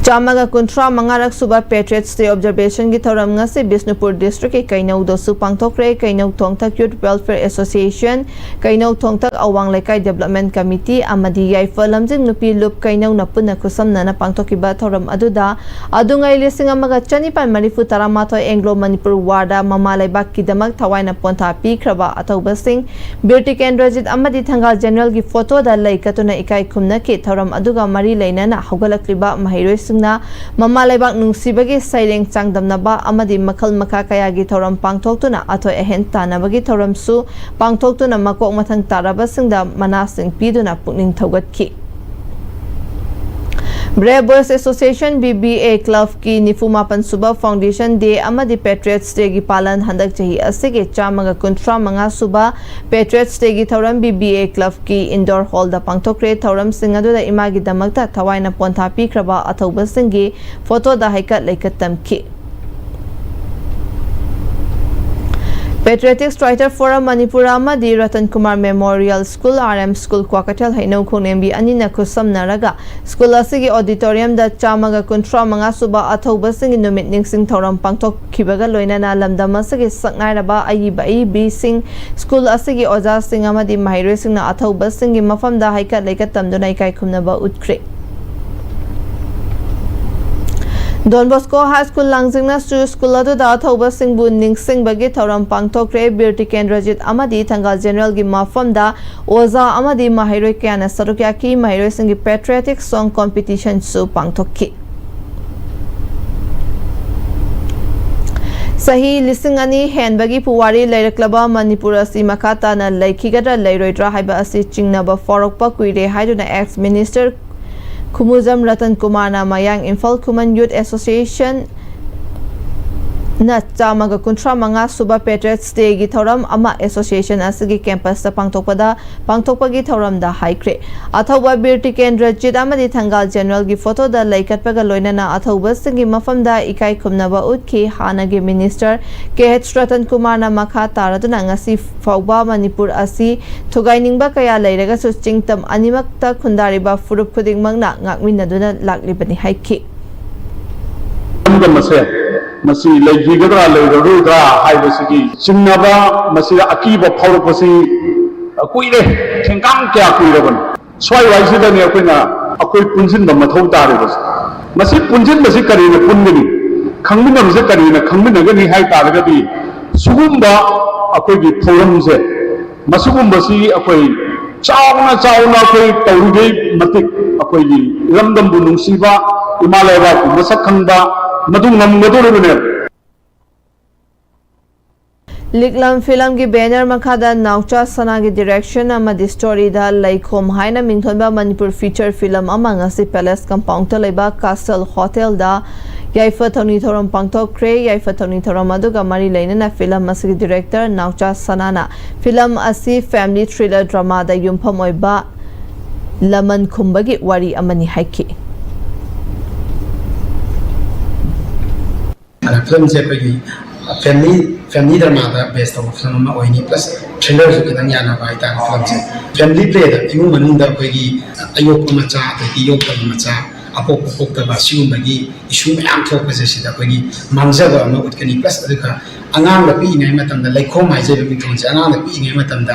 ꯆꯥꯝꯃꯒ ꯀꯨꯟꯊ꯭ꯔꯥ ꯃꯉꯥꯔꯛ ꯁꯨꯕ ꯄꯦꯇ꯭ꯔꯤꯌꯠꯁ ꯗꯦ ꯑꯣꯕꯖꯔꯕꯦꯁꯟꯒꯤ ꯊꯧꯔꯝ ꯉꯁꯤ ꯕꯤꯁꯅꯨꯄꯨꯔ ꯗꯤꯁꯇ꯭ꯔꯤꯛꯀꯤ ꯀꯩꯅꯧꯗꯁꯨ ꯄꯥꯡꯊꯣꯛꯈ꯭ꯔꯦ꯫ ꯀꯩꯅꯧ ꯊꯣꯡꯊꯛ ꯌꯨꯠ ꯋꯦꯜꯐꯤꯌꯔ ꯑꯦꯁꯣꯁꯤꯌꯦꯁꯟ, ꯀꯩꯅꯧ ꯊꯣꯡꯊꯛ ꯑꯋꯥꯡ ꯂꯩꯀꯥꯏ ꯗꯦꯕꯂꯞꯃꯦꯟ ꯀꯃꯤꯇꯤ ꯑꯃꯗꯤ ꯌꯥꯏꯐ ꯂꯝꯖꯤꯡ ꯅꯨꯄꯤ ꯂꯨꯞ ꯀꯩꯅꯧꯅ ꯄꯨꯟꯅ ꯈꯨꯠꯁꯝꯅꯅ ꯄꯥꯡꯊꯣꯛꯈꯤꯕ ꯊꯧꯔꯝ ꯑꯗꯨꯗ ꯑꯗꯨꯉꯩ ꯂꯤꯁꯤꯡ ꯑꯃꯒ ꯆꯅꯤꯄꯥꯟ ꯃꯔꯤꯐꯨ ꯇꯔꯥꯃꯥꯊꯣꯏ ꯑꯦꯡꯒ꯭ꯂꯣ ꯃꯅꯤꯄꯨꯔ ꯋꯥꯔꯗ ꯃꯃꯥ ꯂꯩꯕꯥꯛꯀꯤꯗꯃꯛ ꯊꯋꯥꯏꯅ ꯄꯣꯟꯊꯥ ꯄꯤꯈ꯭ꯔꯕ ꯑꯊꯧꯕꯁꯤꯡ ꯕꯤꯔ ꯇꯤꯀꯦꯟꯗ꯭ꯔꯖꯤꯠ ꯑꯃꯗꯤ ꯊꯪꯒꯥꯜ ꯖꯦꯅꯔꯦꯜꯒꯤ ꯐꯣꯇꯣꯗ ꯂꯩ ꯀꯠꯇꯨꯅ ꯏꯀꯥꯏ ꯈꯨꯝꯅꯈꯤ꯫ ꯊꯧꯔꯝ ꯑꯗꯨꯒ ꯃꯔꯤ ꯂꯩꯅꯅ ꯍꯧꯒꯠꯂꯛꯂꯤꯕ ꯃꯍꯩꯔꯣꯏꯁꯤꯡꯅ ꯃꯃꯥ ꯂꯩꯕꯥꯛ ꯅꯨꯡꯁꯤꯕꯒꯤ ꯁꯩꯔꯦꯡ ꯆꯥꯡꯗꯝꯅꯕ ꯑꯃꯗꯤ ꯃꯈꯜ ꯃꯈꯥ ꯀꯌꯥꯒꯤ ꯊꯧꯔꯝ ꯄꯥꯡꯊꯣꯛꯇꯨꯅ ꯑꯊꯣꯏ ꯑꯍꯦꯟ ꯇꯥꯟꯅꯕꯒꯤ ꯊꯧꯔꯝꯁꯨ ꯄꯥꯡꯊꯣꯛꯇꯨꯅ ꯃꯀꯣꯛ ꯃꯊꯪ ꯇꯥꯔꯕꯁꯤꯡꯗ ꯃꯅꯥꯁꯤꯡ ꯄꯤꯗꯨꯅ ꯄꯨꯛꯅꯤꯡ ꯊꯧꯒꯠꯈꯤ꯫ Brave Boys Association, B B A Club ꯀꯤ ꯅꯤꯐꯨ ꯃꯥꯄꯟ ꯁꯨꯕ Foundation Day ꯑꯃꯗꯤ Patriots Day ꯒꯤ ꯄꯥꯂꯟ ꯍꯟꯗꯛ ꯆꯍꯤ ꯑꯁꯤꯒꯤ ꯆꯥꯝꯃꯒ ꯀꯨꯟꯊ꯭ꯔꯥ ꯃꯉꯥ ꯁꯨꯕ Patriots Day ꯒꯤ ꯊꯧꯔꯝ B B A Club ꯀꯤ indoor hall ꯗ ꯄꯥꯡꯊꯣꯛꯈ꯭ꯔꯦ꯫ ꯊꯧꯔꯝꯁꯤꯡ ꯑꯗꯨꯗ ꯏꯃꯥꯒꯤꯗꯃꯛꯇ ꯊꯋꯥꯏꯅ ꯄꯣꯟꯊꯥ ꯄꯤꯈ꯭ꯔꯕ ꯑꯊꯧꯕꯁꯤꯡꯒꯤ photo ꯗ ꯍꯩꯀꯠ ꯂꯩꯀꯠ ꯇꯝꯈꯤ꯫ Patriotic Writers Forum ꯃꯅꯤꯄꯨꯔ ꯑꯃꯗꯤ Ratan Kumar Memorial School, R M School, Kwakeithel ꯍꯩꯅꯧ ꯈꯣꯡꯅꯦꯝꯕꯤ ꯑꯅꯤꯅ ꯈꯨꯠꯁꯝꯅꯔꯒ school ꯑꯁꯤꯒꯤ auditorium ꯗ ꯆꯥꯝꯃꯒ ꯀꯨꯟꯊ꯭ꯔꯥ ꯃꯉꯥ ꯁꯨꯕ ꯑꯊꯧꯕꯁꯤꯡꯒꯤ ꯅꯨꯃꯤꯠ ꯅꯤꯡꯁꯤꯡ ꯊꯧꯔꯝ ꯄꯥꯡꯊꯣꯛꯈꯤꯕꯒ ꯂꯣꯏꯅꯅ ꯂꯝꯗꯝ ꯑꯁꯤꯒꯤ ꯁꯛꯅꯥꯏꯔꯕ ꯑꯏꯕ ꯑꯏꯕꯤꯁꯤꯡ, school ꯑꯁꯤꯒꯤ ꯑꯣꯖꯥꯁꯤꯡ ꯑꯃꯗꯤ ꯃꯍꯩꯔꯣꯏꯁꯤꯡꯅ ꯑꯊꯧꯕꯁꯤꯡꯒꯤ ꯃꯐꯝꯗ ꯍꯩꯀꯠ ꯂꯩꯀꯠ ꯇꯝꯗꯨꯅ ꯏꯀꯥꯏ ꯈꯨꯝꯅꯕ ꯎꯠꯈ꯭ꯔꯦ꯫ Don Bosco High School ꯂꯥꯡꯖꯤꯡꯅꯁꯨ school ꯑꯗꯨꯗ ꯑꯊꯧꯕꯁꯤꯡꯕꯨ ꯅꯤꯡꯁꯤꯡꯕꯒꯤ ꯊꯧꯔꯝ ꯄꯥꯡꯊꯣꯛꯈ꯭ꯔꯦ꯫ ꯕꯤꯔ ꯇꯤꯀꯦꯟꯗ꯭ꯔꯖꯤꯠ ꯑꯃꯗꯤ ꯊꯪꯒꯥꯜ General ꯒꯤ ꯃꯐꯝꯗ ꯑꯣꯖꯥ ꯑꯃꯗꯤ ꯃꯍꯩꯔꯣꯏ ꯀꯌꯥꯅ ꯁꯔꯨꯛ ꯌꯥꯈꯤ꯫ ꯃꯍꯩꯔꯣꯏꯁꯤꯡꯒꯤ patriotic song competition ꯁꯨ ꯄꯥꯡꯊꯣꯛꯈꯤ꯫ ꯆꯍꯤ ꯂꯤꯁꯤꯡ ꯑꯅꯤ ꯍꯦꯟꯕꯒꯤ ꯄꯨꯋꯥꯔꯤ ꯂꯩꯔꯛꯂꯕ ꯃꯅꯤꯄꯨꯔ ꯑꯁꯤ ꯃꯈꯥ ꯇꯥꯅ ꯂꯩꯈꯤꯒꯗ꯭ꯔꯥ ꯂꯩꯔꯣꯏꯗ꯭ꯔꯥ ꯍꯥꯏꯕ ꯑꯁꯤ ꯆꯤꯡꯅꯕ ꯐꯥꯎꯔꯛꯄ ꯀꯨꯏꯔꯦ ꯍꯥꯏꯗꯨꯅ ex Minister ꯈꯨꯃꯨꯖꯝ ꯔꯇꯟ ꯀꯨꯃꯥꯔꯅ ꯃꯌꯥꯡ ꯏꯝꯐꯥꯜ Khuman Youth Association ꯅ ꯆꯥꯝꯃꯒ ꯀꯨꯟꯊ꯭ꯔꯥ ꯃꯉꯥ ꯁꯨꯕ Patriots Day ꯒꯤ ꯊꯧꯔꯝ ꯑꯃ association ꯑꯁꯤꯒꯤ campus ꯇ ꯄꯥꯡꯊꯣꯛꯄꯗ, ꯄꯥꯡꯊꯣꯛꯄꯒꯤ ꯊꯧꯔꯝꯗ ꯍꯥꯏꯈ꯭ꯔꯦ꯫ ꯑꯊꯧꯕ ꯕꯤꯔ ꯇꯤꯀꯦꯟꯗ꯭ꯔꯖꯤꯠ ꯑꯃꯗꯤ ꯊꯪꯒꯥꯜ General ꯒꯤ photo ꯗ ꯂꯩꯀꯠꯄꯒ ꯂꯣꯏꯅꯅ ꯑꯊꯧꯕꯁꯤꯡꯒꯤ ꯃꯐꯝꯗ ꯏꯀꯥꯏ ꯈꯨꯝꯅꯕ ꯎꯠꯈꯤ꯫ ꯍꯥꯟꯅꯒꯤ Minister ꯀꯦ ꯑꯩꯆ ꯔꯇꯟ ꯀꯨꯃꯥꯔꯅ ꯃꯈꯥ ꯇꯥꯔꯗꯨꯅ ꯉꯁꯤ ꯐꯥꯎꯕ ꯃꯅꯤꯄꯨꯔ ꯑꯁꯤ ꯊꯨꯒꯥꯏꯅꯤꯡꯕ ꯀꯌꯥ ꯂꯩꯔꯒꯁꯨ ꯆꯤꯡꯇꯝ ꯑꯅꯤꯃꯛꯇ ꯈꯨꯟꯗꯥꯔꯤꯕ ꯐꯨꯔꯨꯞ ꯈꯨꯗꯤꯡꯃꯛꯅ ꯉꯥꯛꯃꯤꯟꯅꯗꯨꯅ ꯂꯥꯛꯂꯤꯕꯅꯤ ꯍꯥꯏꯈꯤ꯫ ꯂꯝꯗꯝ ꯑꯁꯦ ꯃꯁꯤ ꯂꯩꯈꯤꯒꯗ꯭ꯔꯥ ꯂꯩꯔꯔꯣꯏꯗ꯭ꯔꯥ ꯍꯥꯏꯕꯁꯤꯒꯤ ꯆꯤꯡꯅꯕ, ꯃꯁꯤꯗ ꯑꯀꯤꯕ ꯐꯥꯎꯔꯛꯄꯁꯤ ꯀꯨꯏꯔꯦ, ꯊꯦꯡꯀꯥꯡ ꯀꯌꯥ ꯀꯨꯏꯔꯕꯅꯤ꯫ ꯁ꯭ꯋꯥꯏ ꯋꯥꯏꯁꯤꯗꯅꯦ ꯑꯩꯈꯣꯏꯅ, ꯑꯩꯈꯣꯏ ꯄꯨꯟꯁꯤꯟꯕ ꯃꯊꯧ ꯇꯥꯔꯤꯕꯁꯦ꯫ ꯃꯁꯤ ꯄꯨꯟꯁꯤꯟꯕꯁꯤ ꯀꯔꯤꯅ ꯄꯨꯟꯒꯅꯤ, ꯈꯪꯃꯤꯟꯅꯕꯁꯦ ꯀꯔꯤꯅ ꯈꯪꯃꯤꯟꯅꯒꯅꯤ ꯍꯥꯏ ꯇꯥꯔꯒꯗꯤ, ꯁꯤꯒꯨꯝꯕ ꯑꯩꯈꯣꯏꯒꯤ ꯊꯧꯔꯝꯁꯦ, ꯃꯁꯤꯒꯨꯝꯕꯁꯤ ꯑꯩꯈꯣꯏ ꯆꯥꯎꯅ ꯆꯥꯎꯅ ꯑꯩꯈꯣꯏ ꯇꯧꯔꯤꯉꯩ ꯃꯇꯤꯛ ꯑꯩꯈꯣꯏꯒꯤ ꯏꯔꯝꯗꯝꯕꯨ ꯅꯨꯡꯁꯤꯕ, ꯏꯃꯥ ꯂꯩꯕꯥꯛꯄꯨ ꯃꯁꯛ ꯈꯪꯕ, ꯃꯗꯨ ꯉꯝꯒꯗꯧꯔꯤꯕꯅꯦꯕ꯫ ꯂꯤꯛꯂꯝ ꯐꯤꯂꯝꯒꯤ ꯕꯦꯅꯔ ꯃꯈꯥꯗ ꯅꯥꯎꯆꯥ ꯁꯅꯥꯒꯤ ꯗꯤꯔꯦꯛꯁꯟ ꯑꯃꯗꯤ ꯁ꯭ꯇꯣꯔꯤꯗ ꯂꯩꯈꯣꯝ ꯍꯥꯏꯅ ꯃꯤꯡꯊꯣꯟꯕ ꯃꯅꯤꯄꯨꯔ ꯐꯤꯆꯔ ꯐꯤꯂꯝ ꯑꯃ ꯉꯁꯤ ꯄꯦꯂꯦꯁ ꯀꯝꯄꯥꯎꯟꯗꯇ ꯂꯩꯕ ꯀꯥꯁꯜ ꯍꯣꯇꯦꯜꯗ ꯌꯥꯏꯐ ꯊꯧꯅꯤ ꯊꯧꯔꯝ ꯄꯥꯡꯊꯣꯛꯈ꯭ꯔꯦ꯫ ꯌꯥꯏꯐ ꯊꯧꯅꯤ ꯊꯧꯔꯝ ꯑꯗꯨꯒ ꯃꯔꯤ ꯂꯩꯅꯅ ꯐꯤꯂꯝ ꯑꯁꯤꯒꯤ ꯗꯤꯔꯦꯛꯇꯔ ꯅꯥꯎꯆꯥ ꯁꯅꯥꯅ ꯐꯤꯂꯝ ꯑꯁꯤ ꯐꯦꯃꯤꯂꯤ ꯊ꯭ꯔꯤꯂꯔ ꯗ꯭ꯔꯃꯥꯗ ꯌꯨꯝꯐꯝ ꯑꯣꯏꯕ ꯂꯃꯟ ꯈꯨꯝꯕꯒꯤ ꯋꯥꯔꯤ ꯑꯃꯅꯤ ꯍꯥꯏꯈꯤ꯫ ꯑꯗ ꯐꯤꯂꯝꯁꯦ ꯑꯩꯈꯣꯏꯒꯤ ꯐꯦꯃꯤꯂꯤ ꯐꯦꯃꯤꯂꯤ ꯗ꯭ꯔꯃꯥꯗ ꯕꯦꯁ ꯇꯧꯕ ꯐꯤꯂꯝ ꯑꯃ ꯑꯣꯏꯅꯤ, ꯄ꯭ꯂꯁ ꯊ꯭ꯔꯤꯂꯔꯁꯨ ꯈꯤꯇꯪ ꯌꯥꯅꯕ ꯍꯥꯏꯇꯥꯔꯦ꯫ ꯐꯤꯂꯝꯁꯦ ꯐꯦꯃꯤꯂꯤ ꯄ꯭ꯂꯦꯗ ꯏꯃꯨꯡ ꯃꯅꯨꯡꯗ ꯑꯩꯈꯣꯏꯒꯤ ꯑꯌꯣꯛꯄ ꯃꯆꯥ ꯑꯗꯒꯤ ꯌꯣꯛꯇꯕ ꯃꯆꯥ, ꯑꯄꯣꯛꯄ ꯄꯣꯛꯇꯕ ꯁꯤꯒꯨꯝꯕꯒꯤ ꯏꯁꯨ ꯃꯌꯥꯝ ꯊꯣꯛꯄꯁꯦ ꯁꯤꯗ ꯑꯩꯈꯣꯏꯒꯤ ꯃꯥꯡꯖꯕ ꯑꯃ ꯎꯠꯀꯅꯤ꯫ ꯄ꯭ꯂꯁ ꯑꯗꯨꯒ ꯑꯉꯥꯡꯗ ꯄꯤꯛꯏꯉꯩ ꯃꯇꯝꯗ, ꯂꯩꯈꯣꯝ ꯍꯥꯏꯖꯔꯤꯕ ꯃꯤꯡꯊꯣꯟꯁꯦ ꯑꯉꯥꯡꯗ ꯄꯤꯛꯏꯉꯩ ꯃꯇꯝꯗ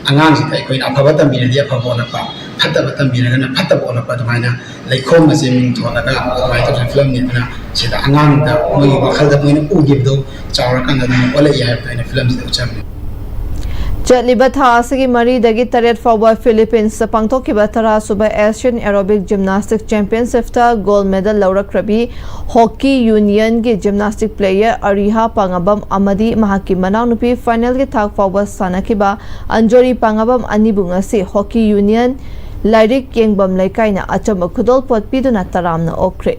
ꯑꯉꯥꯡꯁꯤꯗ ꯑꯩꯈꯣꯏꯅ ꯑꯐꯕ ꯇꯝꯕꯤꯔꯗꯤ ꯑꯐꯕ ꯑꯣꯜꯂꯛꯄ, ꯐꯠꯇꯕ ꯇꯝꯕꯤꯔꯒꯅ ꯐꯠꯇꯕ ꯑꯣꯜꯂꯛꯄ, ꯑꯗꯨꯃꯥꯏꯅ ꯂꯩꯈꯣꯝ ꯑꯁꯦ ꯃꯤꯡ ꯊꯣꯜꯂꯒ ꯑꯗꯨꯃꯥꯏꯅ ꯇꯧꯕ ꯐꯤꯂꯝꯅꯤ꯫ ꯑꯗꯨꯅ ꯁꯤꯗ ꯑꯉꯥꯡꯗ ꯃꯣꯏꯒꯤ ꯋꯥꯈꯜꯗ ꯃꯣꯏꯅ ꯎꯈꯤꯕꯗꯣ ꯆꯥꯎꯔꯀꯥꯟꯗ ꯑꯗꯨꯝ ꯑꯣꯜꯂꯛꯏ ꯍꯥꯏꯕꯗꯣ ꯑꯩꯅ ꯐꯤꯂꯝꯁꯤꯗ ꯎꯠꯆꯕꯅꯤ꯫ ꯆꯠꯂꯤꯕ ꯊꯥ ꯑꯁꯤꯒꯤ ꯃꯔꯤꯗꯒꯤ ꯇꯔꯦꯠ ꯐꯥꯎꯕ ꯐꯤꯂꯤꯄꯤꯟꯁꯇ ꯄꯥꯡꯊꯣꯛꯈꯤꯕ ꯇꯔꯥꯁꯨꯕ ꯑꯦꯁꯤꯌꯥꯟ ꯑꯦꯔꯣꯕꯤꯛ ꯖꯤꯝꯅꯥꯁꯇꯤꯛ ꯆꯦꯝꯄꯤꯌꯟꯁꯤꯞꯇ ꯒꯣꯜꯗ ꯃꯦꯗꯜ ꯂꯧꯔꯛꯈ꯭ꯔꯕꯤ ꯍꯣꯀꯤ ꯌꯨꯅꯤꯌꯟꯒꯤ ꯖꯤꯝꯅꯥꯁꯇꯤꯛ ꯄ꯭ꯂꯦꯌꯔ ꯑꯔꯤꯍꯥ ꯄꯥꯉꯥꯕꯝ ꯑꯃꯗꯤ ꯃꯍꯥꯛꯀꯤ ꯃꯅꯥꯎꯅꯨꯄꯤ ꯐꯥꯏꯅꯦꯜꯒꯤ ꯊꯥꯛ ꯐꯥꯎꯕ ꯁꯥꯟꯅꯈꯤꯕ ꯑꯟꯖꯣꯔꯤ ꯄꯥꯉꯥꯕꯝ ꯑꯅꯤꯕꯨ ꯉꯁꯤ ꯍꯣꯀꯤ ꯌꯨꯅꯤꯌꯟ ꯂꯥꯏꯔꯤꯛ ꯌꯦꯡꯐꯝ ꯂꯩꯀꯥꯏꯅ ꯑꯆꯝꯕ ꯈꯨꯗꯣꯜꯄꯣꯠ ꯄꯤꯗꯨꯅ ꯇꯔꯥꯝꯅ ꯑꯣꯛꯈ꯭ꯔꯦ꯫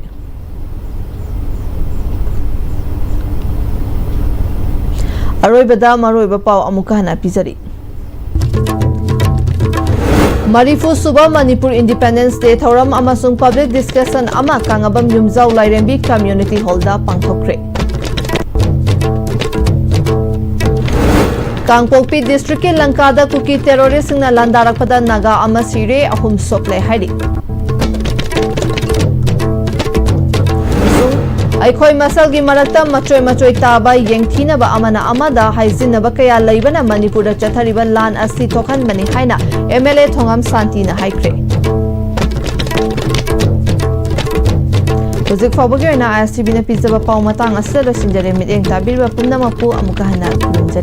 ꯑꯔꯣꯏꯕꯗ ꯃꯔꯨꯑꯣꯏꯕ ꯄꯥꯎ ꯑꯃꯨꯛꯀ ꯍꯟꯅ ꯄꯤꯖꯔꯤ꯫ ꯃꯔꯤꯐꯨ ꯁꯨꯕ ꯃꯅꯤꯄꯨꯔ ꯏꯟꯗꯤꯄꯦꯟꯗꯦꯟꯁ ꯗꯦ ꯊꯧꯔꯝ ꯑꯃꯁꯨꯡ ꯄꯕ꯭ꯂꯤꯛ ꯗꯤꯁꯀꯁꯟ ꯑꯃ ꯀꯥꯉꯕꯝ ꯌꯨꯝꯖꯥꯎ ꯂꯥꯏꯔꯦꯝꯕꯤ ꯀꯝꯃ꯭ꯌꯨꯅꯤꯇꯤ ꯍꯣꯜꯗ ꯄꯥꯡꯊꯣꯛꯈ꯭ꯔꯦ꯫ ꯀꯥꯡꯄꯣꯛꯄꯤ ꯗꯤꯁꯇ꯭ꯔꯤꯛꯀꯤ ꯂꯪꯀꯥꯗ ꯀꯨꯀꯤ ꯇꯦꯔꯣꯔꯤꯁꯁꯤꯡꯅ ꯂꯥꯟꯗꯥꯔꯛꯄꯗ ꯅꯥꯒꯥ ꯑꯃ ꯁꯤꯔꯦ, ꯑꯍꯨꯝ ꯁꯣꯛꯂꯦ ꯍꯥꯏꯔꯤ꯫ ꯑꯃꯁꯨꯡ ꯑꯩꯈꯣꯏ ꯃꯁꯦꯜꯒꯤ ꯃꯔꯛꯇ ꯃꯆꯣꯏ ꯃꯆꯣꯏ ꯇꯥꯕ, ꯌꯦꯡꯊꯤꯅꯕ ꯑꯃꯅ ꯑꯃꯗ ꯍꯥꯏꯖꯤꯟꯅꯕ ꯀꯌꯥ ꯂꯩꯕꯅ ꯃꯅꯤꯄꯨꯔꯗ ꯆꯠꯊꯔꯤꯕ ꯂꯥꯟ ꯑꯁꯤ ꯊꯣꯛꯍꯟꯕꯅꯤ ꯍꯥꯏꯅ ꯑꯦꯝ ꯑꯦꯜ ꯑꯦ ꯊꯣꯉꯥꯝ ꯁꯥꯟꯇꯤꯅ ꯍꯥꯏꯈ꯭ꯔꯦ꯫ ꯍꯧꯖꯤꯛ ꯐꯥꯎꯕꯒꯤ ꯑꯣꯏꯅ ꯑꯥꯏ ꯑꯦꯁ ꯇꯤ ꯚꯤꯅ ꯄꯤꯖꯕ ꯄꯥꯎ ꯃꯇꯥꯡ ꯑꯁꯤꯗ ꯂꯣꯏꯁꯤꯟꯖꯔꯦ꯫ ꯃꯤꯠꯌꯦꯡ ꯇꯥꯕꯤꯔꯤꯕ ꯄꯨꯝꯅꯃꯛꯄꯨ ꯑꯃꯨꯛꯀ ꯍꯟꯅ ꯈꯨꯔꯨꯝꯖꯔꯤ꯫